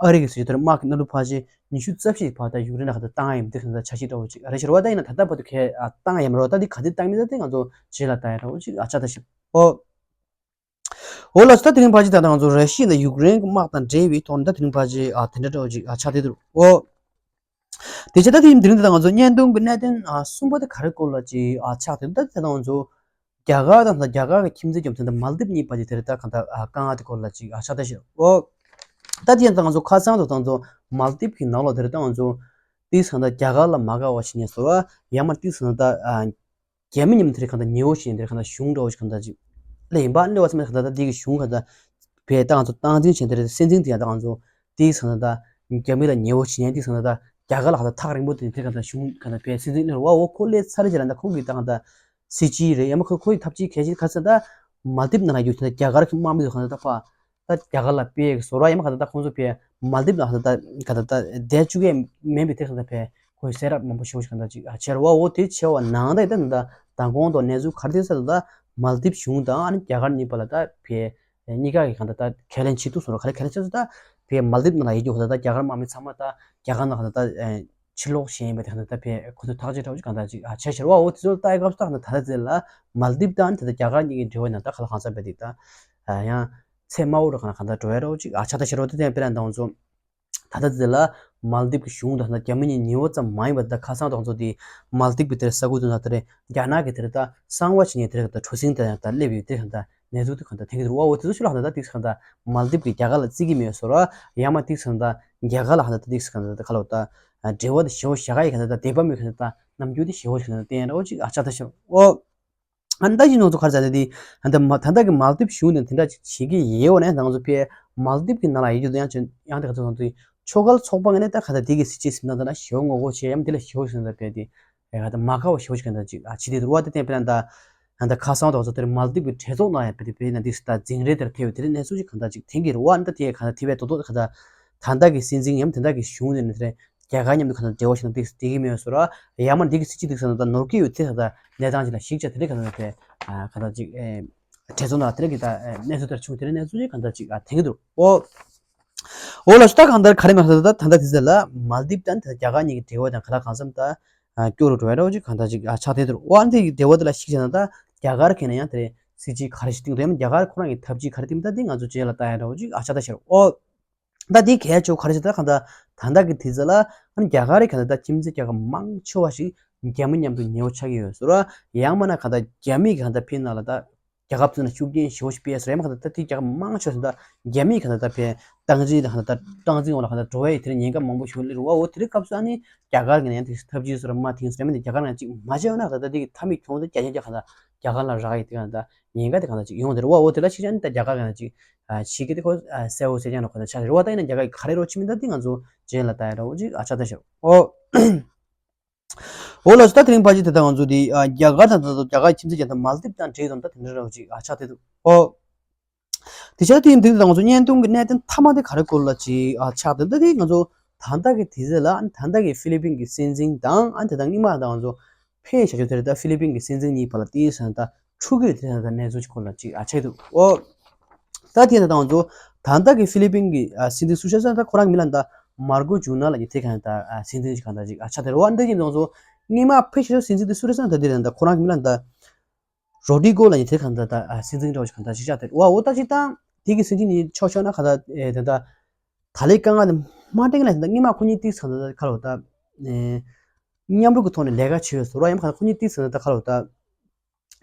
ཨ་རི་གི་སྲིད་ཇུས་དེར་དམག་གི་གནམ་གྲུ་ཕལ་ཆེར་ཉི་ཤུ་རྩ་བཞི་བར་ད་ཡུཀ་རེན་ལ་གང་ལྟར་བཏང་ཡ་ཡིན་འདི་གང་ལྟར་འཆར་གཞི་འདྲ་བོ་ཅིག་རེད་ཤག་རེད་བ། ད་ཡིན་ན་ད་ལྟ་བར་དུ་གས་ཨ་བཏང་ཡ་མ་རེད་བ། ད་འདི་ག་དུས་བཏང་མིན་ད་དེ་ང་ཚོ་རྗེས་ལ་ལྟ་ཡ་འདྲ་བོ་ཅིག་ཨ་ཆགས་ད་ཤག་ཨོ། འོ་ལགས་སོ། ད་དེ་རིང་ཕལ་ཆེར་ད་ལྟ་ང་ཚོ་ར་ཤི་ཡ་དང་ཡུཀ་རེན་གྱི་དམག་དང་འབྲེལ་བའི་ཐོག་ནས་ད་དེ་རིང་ཕལ་ཆེར་ཨ་དེ་འདྲ་འདྲ་བོ་ཅིག་ཨ་ཆགས་བསྡད་འདུག་ཨོ། དེ་བྱས་ད་དེ་ཡིན་དེ་རིང་ད་ལྟ་ང་ཚོ་བརྙན་ཐུང་གི་གནད་དོན་ཨ་གསུམ་པ་དེ་ག་རེ་སྐོར་ལ་ཅིག་ཨ་ཆགས་བསྡད་འདུག་ད་དེ་ད་ལྟ་ང་ཚོ། རྒྱ་གར་དང་ད་རྒྱ་གར་གྱི་ཁྱིམ་མཚེས་རྒྱ་མཚོ་དང་མལ་དིབ་གཉིས་བར་གྱི་དེ་རེད་ད་གང་ལྟར་ཨ་དཀའ་ངལ་དེ་སྐོར་ལ་ཅིག་ཨ་ཆགས་ད་ཤག་ ད་དེ་ཡང་ད་ང་ཚོ་ཁ་སང་དུ་ད་ང་ཚོ་མལ་དིབ་ཀྱི་ནང་ལོགས་དེར་ད་ང་ཚོ་ཏིག་ཙམ་ད་རྒྱ་གར་ལ་མ་དགའ་བ་བྱེད་མཁན་བཟོ་འདྲ། ཡང་མ་ཏིག་ཙམ་ད་རྒྱ་མི་མཉམ་དུ་དེར་གང་ལྟར་ཉེ་བོ་བྱེད་མཁན་དེར་གང་ལྟར་གཞུང་འདྲ་བོ་ཞིག་གང་ལྟར་ཅིག་སླེབས་ཡིན་པ། སླེབས་པ་ཙམ་གང་ལྟར་ད་དེ་གི་གཞུང་གང་ལྟར་བས་ད་ང་ཚོ་སྟངས་འཛིན་བྱས་དེར་སྲིད་འཛིན་དེ་ཡང་ད་ང་ཚོ་ཏིག་ཙམ་ད་རྒྱ་མི་ལ་ཉེ་བོ་བྱེད་མཁན་ཏིག་ཙམ་ད་རྒྱ་གར་ལ་གང་ལྟར་ཐག་རིང་པོ་དེ་དེར་གང་ལྟར་གཞུང་གང་ལྟར་བས་སྲིད་འཛིན་སླེབས་རེད་བ། འོ་ཁོ་སླེབས་ཚར་རྗེས་ལ་ད་ཁོང་གིས་ད་གང་ལྟར་སྲིད་ཇུས་རེད། ཡང་མ་ཁོ་ཁོ་ཡི་ཐབས་ཇུས་གལ་ཆེ་ཁ་ཚ་ད་མལ་དིབ་ནང་ལ་ཡོད་དེ་ད་རྒྱ་གར་གྱི་དམག་མི་ཚོ་གང་ལྟར་ད་ཕ། ད་རྒྱ་གར་ལ་སྤེལ་ཡག་གི་བཟོ་འདྲ། ཡང་མ་གང་ལྟར་ད་ཁོང་ཚོ་བས་མལ་དིབ་ལ་གང་ལྟར་ད་གང་ལྟར་ད་བསྡད་བཅུག་གི་མེད་པའི་དེ་གང་ལྟར་བས་ཁོས་གསལ་བསྒྲགས་མང་པོ་ཞེ་པོ་ཞིག་གང་ལྟར་ཅིག་ཨ་བྱས་རེད་བ། འོ་དེ་བྱས་པ་ནང་ད་ད་ད་མདང་དགོང་དུ་གནས་ཚུལ་ག་རེ་ཐོན་ས་ད་ད་མལ་དིབ་གཞུང་དང་ཨ་ནི་རྒྱ་གར་གཉིས་བར་ལ་ད་བས་གཉིས་ཀ་གི་གང་ལྟར་ད་ཁས་ལེན་བྱེད་དུས་སོང་ར། ག་རེ་ཁས་ལེན་བྱེད་དུས་ད་བས་མལ་དིབ་ནང་ལ་ཡོད་རྒྱུ་གང་ལྟར་ད་རྒྱ་གར་དམག་མི་ཚང་མ་ད་རྒྱ་གར་ནང་གང་ལྟར་ད་ཕྱིར་ལོག་བྱས་ཡིན་པ་དེ་གང་ལྟར་ད་བས་ཁོ་ཚོས་ཐག་གཅོད་འདྲ་བོ་ཅིག་གང་ལྟར་ཅིག་ཨ་བྱས་ཤར་བ། འོ་དེ་ཚོ་ལ་ལྟ་ཡི་སྐབས་སུ་ད་གང་ལྟར་ད་ལྟ་ཚེ་ལ་མལ་དིབ་དང་དེ་ལྟར་རྒྱ་གར་གཉིས་ཀྱི་འབྲེལ་བ་ནང་ད་ག་ལ་གང་ས་བས་དེ་ད་ཡང་ཚད་དམའ་བོ་རུ་གང་ལ་གང་ལྟར་འགྲོ་ཡ་འདྲ་བོ་ཅིག་ཨ་ཆགས་ད་ཤར་བ། དེ་དེ་ཡང་དཔེར་ན་ད་ང་ཚོ་ད་ལྟ་ཚེ་ལ་མལ་དིབ་ཀྱི་གཞུང་དང་ད་རྒྱ་མི་གཉིས་ཉེ་བོ་ཙམ་མ་ཡིན་པ་ད་ཁ་སང་ད་ང་ཚོ་དེ་མལ་དིབ་ཀྱི་དེར་ས་ཁུལ་དུ་ན་དེ་རེད། རྒྱ་ནག་གི་དེར་ད་གསང་བ་བྱེད་མཁན་དེར་ད་གྲུ་གཟིངས་དེ་ད་སླེབས་ཡོད་དེ་གང་ལྟར་གནས་ཚུལ་དེ་གང་ལྟར་ཐོན་གྱི་འདུག་བ། འོ་དེ་ཚོ་ཕྱི་ལ་གང་ལྟར་ཏིག་ཙམ་གང་ལྟར་མལ་དིབ་ཀྱིས་རྒྱ་གར་ལ་བརྩི་གི་མེད་བཟོ་འདྲ། ཡང་མ་ཏིག་ཙམ་གང་ལྟར་རྒྱ་གར་ལ་གང་ལྟར་ཏིག་ཙམ་གང་ལྟར་ག་ལ་ད་འབྲེལ་བ་དེ་ཞེ་པོ་བཞག་ག་ཡི་གང་ལྟར་དད་པ་མེད་གང་ལྟར་རྣམ་འགྱུར་དེ་ཞེ་པོ་ཞིག་གང་ལྟར་བསྟན་འདྲ་བོ་ཅིག་ཨ་ཆགས་ད་ཤག་འོ། ཨ་ནི་ད་ཅི་ནང་ཚོ་ག་རེ་ཟེར་ན་དེ་ད་ལྟ་མ་ད་ལྟ་གི་མལ་དིབ་གཞུང་དེ་དེ་འདྲ་ཅིག་བྱེད་ཀྱི་ཡོད་པ་ནས་ད་ང་ཚོ་ཕའི་མལ་དིབ་ཀྱི་ནང་ལ་ཡོད་རྒྱུ་དེ་ཡང་ཅིག་ཡང་དེ་ག་ཚོད་ང་ཚོའི་ཆོས་ཁ་ལ་ཚོགས་པ་ངོས་ནས་ད་ག་ད་དེ་གི་སྲིད་ཇུས་ཟིན་ན་ད་ན་ཞེ་པོ་ངོ་རྒོལ་བྱེད་ཡ་མ་དེ་ལ་ཞེ་པོ་ཞིག་ད་ཕའི་དེ། ཨེ་ག་ད་མ་དགའ་བ་ཞེ་པོ་ཞིག་ག་ད་ཅིག་ཨ་བྱེད་དེ་འདུག་བ། དེ་བརྟེན་དཔེར་ན་ད་ད་ཁ་སང་དུ་ང་ཚོ་དེར་མལ་དིབ་ཀྱི་གྲོས་ཚོགས་ནང་ཡང་དཔེ་དེ་དཔེར་ན་འདི་ད་འཛིང་རེས་དེར་ཐེབས་དེ་རིང་གནས་ཚུལ་ཞིག་ག་ད་ཅིག་ཐོན་གྱི་རེད་བ། ཨ་ནི་ད་དེ་ག་ད་དེ་བས་དོ་དོ་ག་ད་ད་ལྟ་གི་སྲིད་འཛིན་ཡང་ད་ལྟ་གི་གཞུང་དེ་ནས་དེ་རྒྱ་གར་མཉམ་དུ་ག་ད་འབྲེལ་བ་ཞིག་ན་དེ་དེ་གི་མེད་བཟོ་ར། ཡང་མ་འདི་གི་སྲིད་ཇུས་དེ་ས་ན་ད་ནོར་གྱི་ཡོད་དེ་ག་ད་གནས་སྟངས་ཅིག་ལ་ཞིག་ཆ་དེ་རིང་ག་ད་དེ་ག་ད་ཅིག་གྲོས་ཚོགས་ནང་དེ་རིང་གི་ད་གནས་ཚུལ་དེར་བྱུང་དེ་རིང་གནས་ཚུལ་ཅིག་ག་ད་ཅིག་ཐོན་གྱི་འདུག་ཨོ། འོ་ལགས་སོ། ད་གང་ལྟར་ག་རེ་མ་ཟེར་ད་ད་ལྟ་དེ་ཚོ་ལ་མལ་དིབ་དང་ད་རྒྱ་གར་གཉིས་ཀྱི་འབྲེལ་བ་དང་ག་ལ་གང་འཚམ་ད་སྐྱོ་རུ་འགྲོ་ཡ་འདྲ་བོ་ཅིག་གང་ལྟར་ཅིག་ཆགས་བསྡད་འདུག་འོ་ཨ་འདི་ཡི་འབྲེལ་བ་དེ་ལ་གཞིགས་བྱས་ན་ད་རྒྱ་གར་གྱིས་ན་ཡང་དེ་རེད་སྲིད་ཇུས་ག་རེ་ཞིག་བཏིང་འདུག་ཡང་རྒྱ་གར་ཁོ་རང་གི་ཐབས་ཇུས་ག་རེ་བཏིང་ད་འདི་ང་ཚོ་རྗེས་ལ་ལྟ་ཡ་འདྲ་བོ་ཅིག་ཆགས་ད་ཤར། འོ་ད་འདི་གལ་ཆེ་བོ་ག་རེ་ཞིག་ད་གང་ལྟར་ད་ལྟ་གི་དེ་ཚོ་ལ་ཨ་ནི་རྒྱ་གར་རེ་གང་ལྟར་ད་ཁྱིམ་མཚེས་རྒྱལ་ཁབ་མང་ཆེ་བ་ཞིག་རྒྱ་མི་མཉམ་དུ་ཉེ་བོ་ཆགས་ཀྱི་ཡོད་ཟེར་བ། ཡང་མིན་ན་གང་ལྟར་རྒྱ་མིས་གང་ལྟར་ཕའི་ནང་ལ་ད་རྒྱལ་ཁབ་ཚོ་ནང་ཤུགས་རྐྱེན་ཞེ་པོ་ཞིག་སྤེལ་ཟེར། ཡང་མིན་ན་གང་ལྟར་ད་དེ་རྒྱལ་ཁབ་མང་ཆེ་བ་ཞིག་ད་རྒྱ་མིས་གང་ལྟར་ད་ཕའི་སྟངས་འཛིན་ད་གང་ལྟར་སྟངས་འཛིན་འོག་ལ་གང་ལྟར་འགྲོ་བའི་དེར་ཉེན་ཁ་མང་པོ་ཞིག་སླེབས་རེད་བ། འོ་དེ་རིང་སྐབས་སུ་ཨ་ནི་རྒྱ་གར་གྱི་ནང་ཡང་དེ་ཐབས་ཇུས་ཟེར་མ་ཐེངས་ཟེར་མིན་ན་རྒྱ་གར་ནང་ཅིག་མ་བྱས་ན་ད་ལྟ་དེ་གི་མཐའ་མའི་གྱོང་དེ་རྒྱ་ཆེན་རྒྱ་གང་ལྟར་རྒྱ་གར་ལ་རག་ཡི་དེ་གང་ལྟར་ཉེན་ཁ་དེ་གང་ལྟར་ཅིག་ཡོང་དེ་རེད་བ། འོ་དེ་ལ་གཞིགས་བྱས་ནས་ད་རྒྱ་གར་གྱི་ནང་ཅིག་ཨ་ཕྱི་རྒྱལ་དེ་ཁོ་ཨ་གསལ་བོ་གསལ་རྐྱང་ལ་ཁོ་ད་ཆགས་རེད་བ། ད་ཡིན་ན་རྒྱ་གར་གྱི་ག་རེ་རོགས་བྱེད་མིན་ད་འདི་ང་ཚོ་རྗེས་ལ་ལྟ་ཡ་འདྲ་བོ་ཅིག་ཨ་ཆགས་ད་ཤག་འོ། འོ་ལགས་སོ། ད་དེ་རིང་ཕལ་ཆེར་དེ་ལྟར་ང་ཚོ་འདི་ཨ་རྒྱ་གར་དང་ད་ལྟ་རྒྱ་གར་ཁྱིམ་མཚེས་རྒྱལ་ཁབ་མལ་དིབ་དང་འབྲེལ་ཡོད་དང་ད་དེ་འདྲ་འདྲ་བོ་ཅིག་ཨ་ཆགས་དེ་འདུག་འོ། དེ་ཆ་དེ་ཡིན་དུས་ད་ང་ཚོ་བརྙན་ཐུང་གི་གནད་དོན་མཐའ་མ་དེ་ག་རེ་སྐོར་ལ་ཅིག་ཨ་ཆགས་དེ་འདུག་དེ་ང་ཚོ་ད་ལྟ་གི་དུས་ཚོད་ལ་ཨ་ནི་ད་ལྟ་གི་ཧྥི་ལི་པིན་གྱི་སྲིད་འཛིན་དང་ཨ་ནི་དེ་དང་སྔོན་མ་ད་ང་ཚོ་ཕེབས་བཞག་རྒྱུ་དེ་རེད། ད་ཧྥི་ལི་པིན་གྱི་སྲིད་འཛིན་གཉིས་བར་ལ་དེའི་ས་ད་འཁྲུག་གི་དེ་ད་གནས་ཚུལ་ཅིག་སྐོར་ལ་ཅིག་ཨ་ཆགས་འདུག་འོ། ད་དེ་ད་ང་ཚོ་ད་ལྟ་གི་ཧྥི་ལི་པིན་གྱི་ཨ་སྲིད་འཛིན་སུ་ཤ་ས་ད་ཁོ་རང་གི་མིང་ལ་ད་མར་ཀོ་ཇུ་ནར་ལབ་མཁན་དེ་གང་ད་ཨ་སྲིད་འཛིན་ཅིག་གང་ད་ཅིག་ཨ་ཆགས་དེ་རེད་བ། འདི་ཡིན་ཙང་ཚོ་སྔོན་མ་ཕེབས་བཞག་སྲིད་འཛིན་དེ་སུ་རེད་ཟེར་ན་ད་དེ་རེད། ད་ཁོ་རང་གི་མིང་ལ་ད་རོ་ཌི་གོ་ལབ་མཁན་དེ་གང་ད་ད་ཨ་སྲིད་འཛིན་འདྲ་བོ་ཞིག་གང་ད་ཅིག་ཆགས་དེ་རེད་བ། འོ་ད་ཅིག་ད་དེ་གི་སྲིད་འཛིན་ནི་ཆོག་ཆོག་ན་གང་ད་ཨེ་ད་ད་ད་ལའི་དཀའ་ངལ་དེ་མ་འདྲེན་ལ་ད་སྔོན་མ་ཁོ་གཉིས་ཏིག་ཙམ་ད་ད་ག་ལ་ད་ཨེ་མཉམ་རུབ་ཀྱི་ཐོག་ནས་ལས་ཀ་བྱས་ཡོད་ཟེར་བ། ཡང་གང་ད་ཁོ་གཉིས་ཏིག་ཙམ་ད་ད་ག་ལ་ད།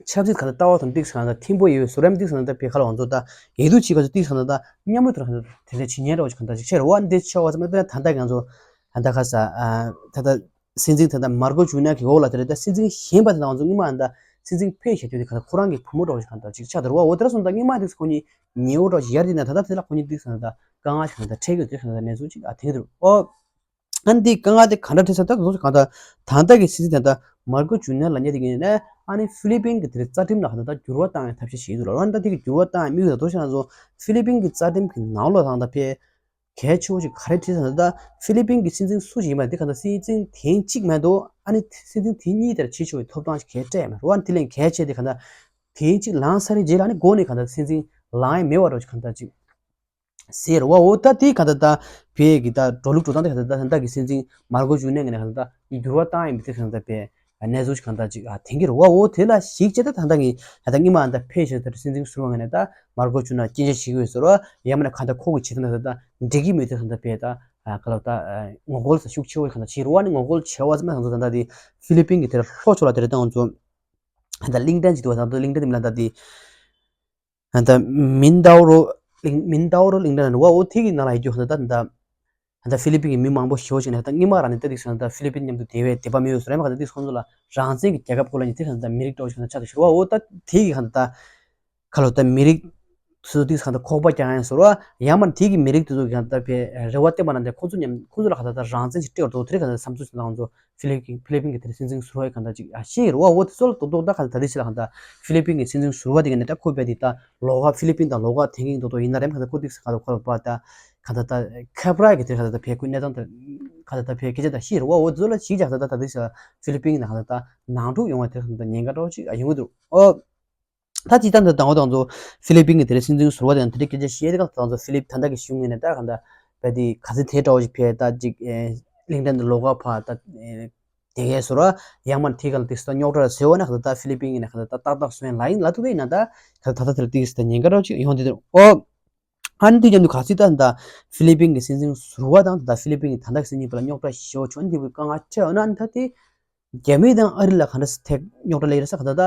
ཆབ་སྲིད་གང་ལྟར་ལྟ་བ་དང་ཏིག་ཙམ་གང་ལྟར་མཐུན་པོ་ཡོད་ཟེར་རམ། ཏིག་ཙམ་གང་ལྟར་བེད་ཁ་ལ་ང་ཚོ་ད་ཡིད་དུ་ཆེས་ག་ཚོད་ཏིག་ཙམ་གང་ལྟར་མཉམ་རུབ་དང་གང་ལྟར་དེ་འདྲ་བྱེད་ཉན་ར་བ་ཞིག་གང་ལྟར་ཅིག་ཆེ་རེད་བ། འདི་ཆེ་བ་ཙམ་ད་ལྟ་གི་ང་ཚོ་ད་ལྟ་ཁ་ས་ད་ལྟ་སྲིད་འཛིན་ད་ལྟ་མར་ཀོ་ཇུ་ནར་གི་འོག་ལ་དེ་རེད། ད་སྲིད་འཛིན་གཞན་པ་དེ་ད་ང་ཚོ་སྔོན་མ་ད་སྲིད་འཛིན་ཕེབས་བཞག་དུས་དེ་གང་ལྟར་ཁོ་རང་གི་བུ་མོ་འདྲ་བ་ཞིག་གང་ལྟར་ཅིག་ཆགས་འདུག་ར་བ། འོ་དེ་འདྲ་སོང་ད་སྔོན་མ་དེ་ཁོ་གཉིས་ཉེ་བོ་འདྲ་བ་ཞིག་ཡར་དེ་ན་ད་ལྟ་དེ་ལ་ཁོ་གཉིས་ཏིག་ཙམ་གང་ལྟར་དཀའ་ངལ་ཞིག་གང་ལྟར་འཕྲད་ཀྱི་ཡོད་དེ་གང་ལྟར་གནས་ཚུལ་ཅིག་ཨ་ཐེངས་འདུག་ཨོ། ཨ་ནི་འདི་དཀའ་ངལ་དེ་ག་འདྲ་འཕྲད་ས། ད་དུང་གང་ལྟར་ད་ལྟ་གི་སྲིད་འཛིན་ད་ལྟ་མར་ཀོ་ཇུ་ནར་ལབ་མཁན་དེ་གིས་ནས་ཨ་ནི་ཧྥི་ལི་པིན་གྱི་དེར་རྩ་ཁྲིམས་ལ་གང་ལྟར་ད་འགྱུར་བ་བཏང་ཡག་ཐབས་ཤེས་བྱེད་ཀྱི་འདུག་ལ། ཨ་ནི་ད་དེ་གི་འགྱུར་བ་བཏང་ཡག་དམིགས་ཡུལ་ད་དུང་ཞིག་ང་ཚོ་ཧྥི་ལི་པིན་གྱི་རྩ་ཁྲིམས་ཀྱི་ནང་ལོགས་ལ་གང་ལྟར་ཕལ་གལ་ཆེ་བོ་ཞིག་ག་རེ་བྲིས་ས་ན། ད་ཧྥི་ལི་པིན་གྱི་སྲིད་འཛིན་སུ་ཞིག་ཡིན་པ་དེ་གང་ལྟར་སྲིད་འཛིན་ཐེངས་གཅིག་མ་གཏོགས་ཨ་ནི་སྲིད་འཛིན་ཐེངས་གཉིས་དེར་བྱེད་ཆོག་པའི་ཐོབ་ཐང་ཞིག་ག་རེ་སྤྲད་ཡོད་མ་རེད་བ། ཨ་ནི་དེ་ལས་གལ་ཆེ་དེ་གང་ལྟར་ཐེངས་གཅིག་ལངས་ཚར་བའི་རྗེས་ལ་ཨ་ནི་འགོ་ནས་གང་ལྟར་སྲིད་འཛིན་ལངས་ཡག་མེད་པ་འདྲ་བོ་ཞིག་གང་ལྟར་ཅིག་ཟེར་བ། འོ་ད་དེ་ག་ད་ད་བས་ཀྱི་ད་འགྲོ་ལུགས་འགྲོ་སྟངས་དེ་ག་ད་ད་ད་གི་སྲིད་འཛིན་མར་ཀོ་ཇུ་ནེ་གི་ནས་ག་ད་ད་འགྱུར་བ་བཏང་ཡིན་པའི་དེ་ག་ད་བས་གནས་ཚུལ་ཞིག་ག་ད་ཅིག་ཨ་ཐེངས་ཀྱི་རེད་བ། འོ་དེ་ལ་གཞིགས་བྱས་ད་ད་ད་གི་ད་ད་སྔོན་མ་ད་ཕེབས་བཞག་ད་སྲིད་འཛིན་ཟུར་པ་ངོས་ནས་ད་མར་ཀོ་ཇུ་ནེ་སྐྱོན་བརྗོད་བྱེད་ཀྱི་ཡོད་ཟེར་བ། ཡང་མིན་ན་ག་ད་ཁོ་གི་བྱེད་སྟངས་ད་ད་འགྲིག་གི་མེད་དེ་ག་ད་བས་ད་ག་ལ་ད་ངོ་རྒོལ་ད་ཤུགས་ཆེ་བོ་ག་ད་བྱེད་རེད་བ། ནི་ངོ་རྒོལ་བྱས་པ་ཙམ་ད་ང་ཚོ་ད་ད་དེ་ཧྥི་ལི་པིན་གི་དེར་ལྷོ་ཕྱོགས་ལ་དེར་ད་ང་ཚོ་ད་གླིང་ཕྲན་ཅིག་འདུག་བ། ད་གླིང་ཕྲན་དེ་མིང་ལ་ད་དེ། ད་མིན་དའོ་རོ། གླིང་མིན་ཏའོ་རོ་གླིང་ཕྲན་རེད་བ། འོ་དེ་གི་ནང་ལ་ཡོད་རྒྱུ་ཧ་ད་ད་ད་ཧ་ད་ཧྥི་ལི་པིན་གི་མི་མང་པོ་ཞེ་པོ་ཅིག་ནས་ད་སྔོན་མ་རང་ནས་ད་དེ་སོང་ད་ཧྥི་ལི་པིན་མཉམ་དུ་དེ་བས་དད་པ་མེད་ཡོད་ཟེར་རེད་མ། ཧ་ད་དེ་ཁོང་ཚོ་ལ་རང་བཙན་གི་རྒྱལ་ཁབ་སྐོར་ལ་ནི་དེ་སོང་ད་མི་རིགས་འདྲ་བོ་ཞིག་ན་ཆགས་ཏེ་ཤོར་བ། འོ་ད་དེ་གི་ཧ་ད་ད་ཁ་ལོ་ད་མི་རིགས་སོ་སོ་དེ་སོང་ད་ཁོག་པ་རྒྱག་ཡང་ཟེར་བ། ཡང་མ་དེ་གི་མི་རིགས་དེ་ཚོ་གི་ཧ་ད་ད་བས་རེ་བ་བརྟན་པ་ན་དེ་ཁོང་ཚོ་མཉམ་ཁོང་ཚོ་ལ་ཧ་ད་ད་རང་བཙན་ཞིག་སྤྲད་འགྲོ་དེ་རིགས་ཧ་ད་བསམ་ཚུལ་ཞིག་ད་ང་ཚོ་ཧྥི་ལི་ཧྥི་ལི་པིན་གྱི་དེར་སྲིད་འཛིན་ཟུར་པ་གང་ལྟར་ཅིག་ཨ་ཤེས་རེད་བ། འོ་དེ་ཚོ་ལ་རྡོག་རྡོག་ད་གང་ལྟར་དེ་ཕྱི་ལ་གང་ལྟར་ཧྥི་ལི་པིན་གྱི་སྲིད་འཛིན་ཟུར་པ་དེ་ག་ནས་ད་ཁོ་པའི་དེ་ད་ལོགས་ཀ་ཧྥི་ལི་པིན་དང་ལོགས་ཀ་དེང་གི་མདོག་མདོག་ཡིན་ན་རེད། གང་ལྟར་ཁོ་དེ་ག་ལ་ཁོ་ལ་པ་ད་གང་ལྟར་ད་ཁ་པར་གྱི་དེ་གང་ལྟར་ད་ཕེ་ཁོའི་གནས་སྟངས་དེ་གང་ལྟར་ད་ཕེ་སྐད་ཆ་ད་ཤེས་རེད་བ། འོ་དེ་ཚོ་ལ་ཞིག་ཀྱང་ད་ད་ད་དེ་ཕྱི་ལ་ཧྥི་ལི་པིན་གྱི་ད་གང་ལྟར་ད་ནང་འཁྲུག་ཡོང་བ་དེ་གང་ལྟར་ཉེན་ཁ་འདྲ་བོ་ཅིག་ཡོང་གི་འདུག་འོ། ད་ཅི་ལྟར་འདི་དང་པོ་དང་ཚོ་ཧྥི་ལི་པིན་གྱི་དེ་རིང་སྲིད་འཛིན་ཟུར་པ་དེ་དང་དེ་རིང་སྐད་ཆ་བཤད་དེ་གང་དང་ཚོ་ཧྥི་ལི་པིན་ད་ལྟ་གི་གཞུང་ངོས་ནས་ད་གང་ལྟར་བས་དེ་ག་ཚོད་དེ་འདྲ་བོ་ཞིག་བས་ད་ཅིག་གླིང་ཕྲན་དུ་ལོགས་ཀ་ཕར་ད་དེ་གའི་ཟུར་པ་ཡང་མ་དེ་ག་ལ་དེ་སུ་ད་རྙོག་དྲ་ཟེར་བ་ན་གང་ལྟར་ད་ཧྥི་ལི་པིན་གྱི་ནས་གང་ལྟར་ད་ཏག་ཏག་སོན་ལ་ཡིན་ལ་ཐུག་གི་ཡིན་ན་ད་གང་ལྟར་ད་ལྟ་དེ་ལ་དེ་ག་ཚོད་ད་ཉེན་ཁ་འདྲ་བོ་ཅིག་ཡོང་དེ་དེ་ཨོ། ཨ་ནི་དེ་མཉམ་དུ་ག་ཚོད་ད་ད་ཧྥི་ལི་པིན་གྱི་སྲིད་འཛིན་ཟུར་པ་དང་ད་ཧྥི་ལི་པིན་གྱི་ད་ལྟ་གི་སྲིད་འཛིན་བར་ལ་རྙོག་དྲ་ཞེ་པོ་བྱུང་དེ་བས་དཀའ་ངལ་འཕྲད་འོ་ན་ད་དེ། རྒྱ་མི་དང་ཨ་རི་ལ་ག་འདྲ་ཐད་རྙོག་དྲ་ལས་རེད་ས་ག་ད་ད་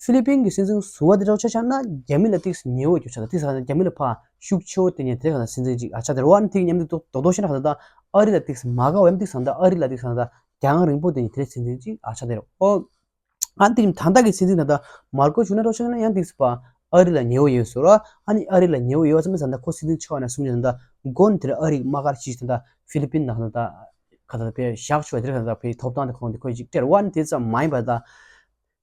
ཧྥི་ལི་པིན་གྱི་སྲིད་འཛིན་ཟུར་པ་དེ་འདྲ་ཆ་བཞག་ན་རྒྱ་མི་ལ་ཏིག་ཉེ་བོ་རྒྱུ་ཆ་ད་ཏིག་ས་རྒྱ་མི་ལ་ཕར་ཤུགས་ཆེ་བོ་དེ་ཉེ་དེ་ག་ད་སྲིད་འཛིན་ཅིག་ཨ་ཆ་དེ་རེད་བ། ཨ་ནི་དེ་མཉམ་དུ་རྡོག་རྡོག་ཤེས་ན་ག་ད་ད་ཨ་རི་ལ་ཏིག་མ་དགའ་བ་ཡང་ཏིག་ས་ད་ཨ་རི་ལ་ཏིག་ས་ད་རྒྱང་རིང་པོ་དེ་ཉེ་དེ་སྲིད་འཛིན་ཅིག་ཨ་ཆ་དེ་རེད་ཨོ། ཨ་ནི་དེ་ད་ལྟ་གི་སྲིད་འཛིན་ད་ལྟ་མར་ཀོ་ཇུ་ན་རོ་ཤ་ན་ཡང་དེ་ཚོ་ཨ་རི་ལ་ཉེ་བོ་ཡོད་ཟེར་རོ། ཨ་ནི་ཨ་རི་ལ་ཉེ་བོ་ཡོད་ཙམ་ད་ལྟ་ཁོ་སྲིད་འཛིན་ཆགས་ན་གསུང་ཡོད་ད་ལྟ་མགོ་ནས་དེར་ཨ་རི་དམག་སྒར་ཅིག་ད་ལྟ་ཧྥི་ལི་པིན་ནང་ད་ལྟ་ག་ད་ལྟ་བས་བཞག་ཆོག་དེར་ད་ལྟ་བས་ཐོབ་ཐང་དེ་ཁོང་དེ་ཁོས་ཅིག་སྤྲད་རོ། ཨ་ནི་དེ་ཙམ་མ་ཡིན་པ་ད་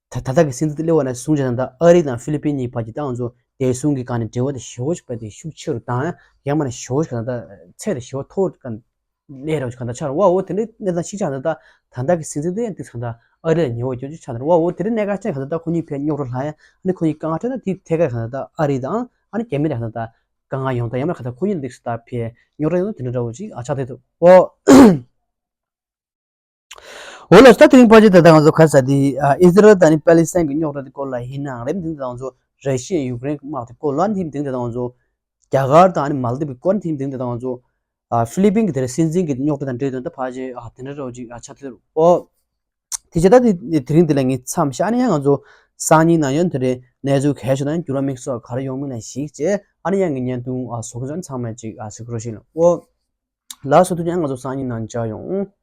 ད་ད་ལྟ་གི་སྲིད་འཛིན་དེ་སླེབས་པ་ན་གསུང་ཡོད་ད་ལྟ་ཨ་རི་དང་ཧྥི་ལི་པིན་གཉིས་བར་གྱི་ད་ང་ཚོ་བདེ་སྲུང་གི་སྒང་ནས་འབྲེལ་བ་དེ་ཞེ་པོ་ཞིག་བས་དེ་ཤུགས་ཆེ་རུ་བཏང་ཡང་མ་ནས་ཞེ་པོ་ཞིག་ད་ལྟ་ཚད་དེ་ཞེ་པོ་མཐོ་རུ་ག་གནས་རོགས་གང་ལྟར་ཆགས་རོགས་བ། འོ་དེ་འདྲའི་གནས་སྟངས་ཤིག་ཆགས་ད་ལྟ་ད་ལྟ་གི་སྲིད་འཛིན་དེ་ཡང་དེ་གང་ལྟར་ཨ་རི་ལ་ཉེ་བོ་སྐྱོ་ཅིག་ཆགས་ད་རོགས་བ། འོ་དེ་འདྲའི་གནད་འགག་ཅན་གང་ལྟར་ད་ཁོ་གཉིས་ཕན་རྙོག་དྲ་ལྷག་ཡ་ཨ་ནི་ཁོ་གཉིས་དཀའ་ངལ་འཕྲད་ན་དེ་ཐད་ཀར་གང་ལྟར་ཨ་རི་དང་ཨ་ནི་རྒྱ་མི་ལ་གང་ལྟར་དཀའ་ངལ་ཡོང་ད་ཡང་མ་གང་ལྟར་ཁོ་གཉིས་ལ་དེ་གང་ལྟར་ཕན་རྙོག་དྲ་ཡོང་ན་དེ་འདྲ་འདྲ་བོ་ཅིག་ཨ་ཆགས་དེ་འདུག་འོ། འོ་ལགས་སོ། ད་དེ་རིང་ཕལ་ཆེར་ད་ལྟ་ང་ཚོ་ག་རེ་ཟེར་དེ་ཨ་ཨི་ཟི་རལ་དང་ནི་པ་ལི་སི་ཐན་གྱི་རྙོག་དྲ་དེ་སྐོར་ལ་ཡིན་ནའང་རེད། དེ་ད་ལྟ་ང་ཚོ་ར་ཤི་ཡ་ཡུཀ་རེན་གྱི་དམག་དེ་སྐོར་ལ་དེ་དེ་ད་ལྟ་ང་ཚོ་རྒྱ་གར་དང་ནི་མལ་དིབ་ཀྱི་སྐོར་དེ་དེ་ད་ལྟ་ང་ཚོ་ཨ་ཧྥི་ལི་པིན་གྱི་དེར་སྲིད་འཛིན་གྱི་རྙོག་དྲ་དང་འབྲེལ་དོན་ད་ཕལ་ཆེར་ཨ་དེ་འདྲ་འདྲ་བོ་ཅིག་ཨ་ཆགས་ཐུབ་འོ། དེ་བྱས་ད་དེ་དེ་རིང་དེ་ལ་ངས་མཚམས་བཞག་ནས་ཡང་ང་ཚོ་སང་ཉིན་ནང་ཡང་དེ་རེད་གནས་ཚུལ་གལ་ཆེ་དང་འགྱུར་བ་དམིགས་སུ་ག་རེ་ཡོང་མིན་ལ་གཞིགས་བྱས་ཨ་ནི་ཡང་ངས་བརྙན་ཐུང་ཨ་བཟོ་གི་ཚང་མས་ཅིག་ཨ་གཟིགས་རོགས་ཞུ་ལ་འོ། ལགས་སོ། ཐུགས་རྗེ་ཆེ། ང་ཚོ་སང་ཉིན་ནང་མཇལ་ཡོང་།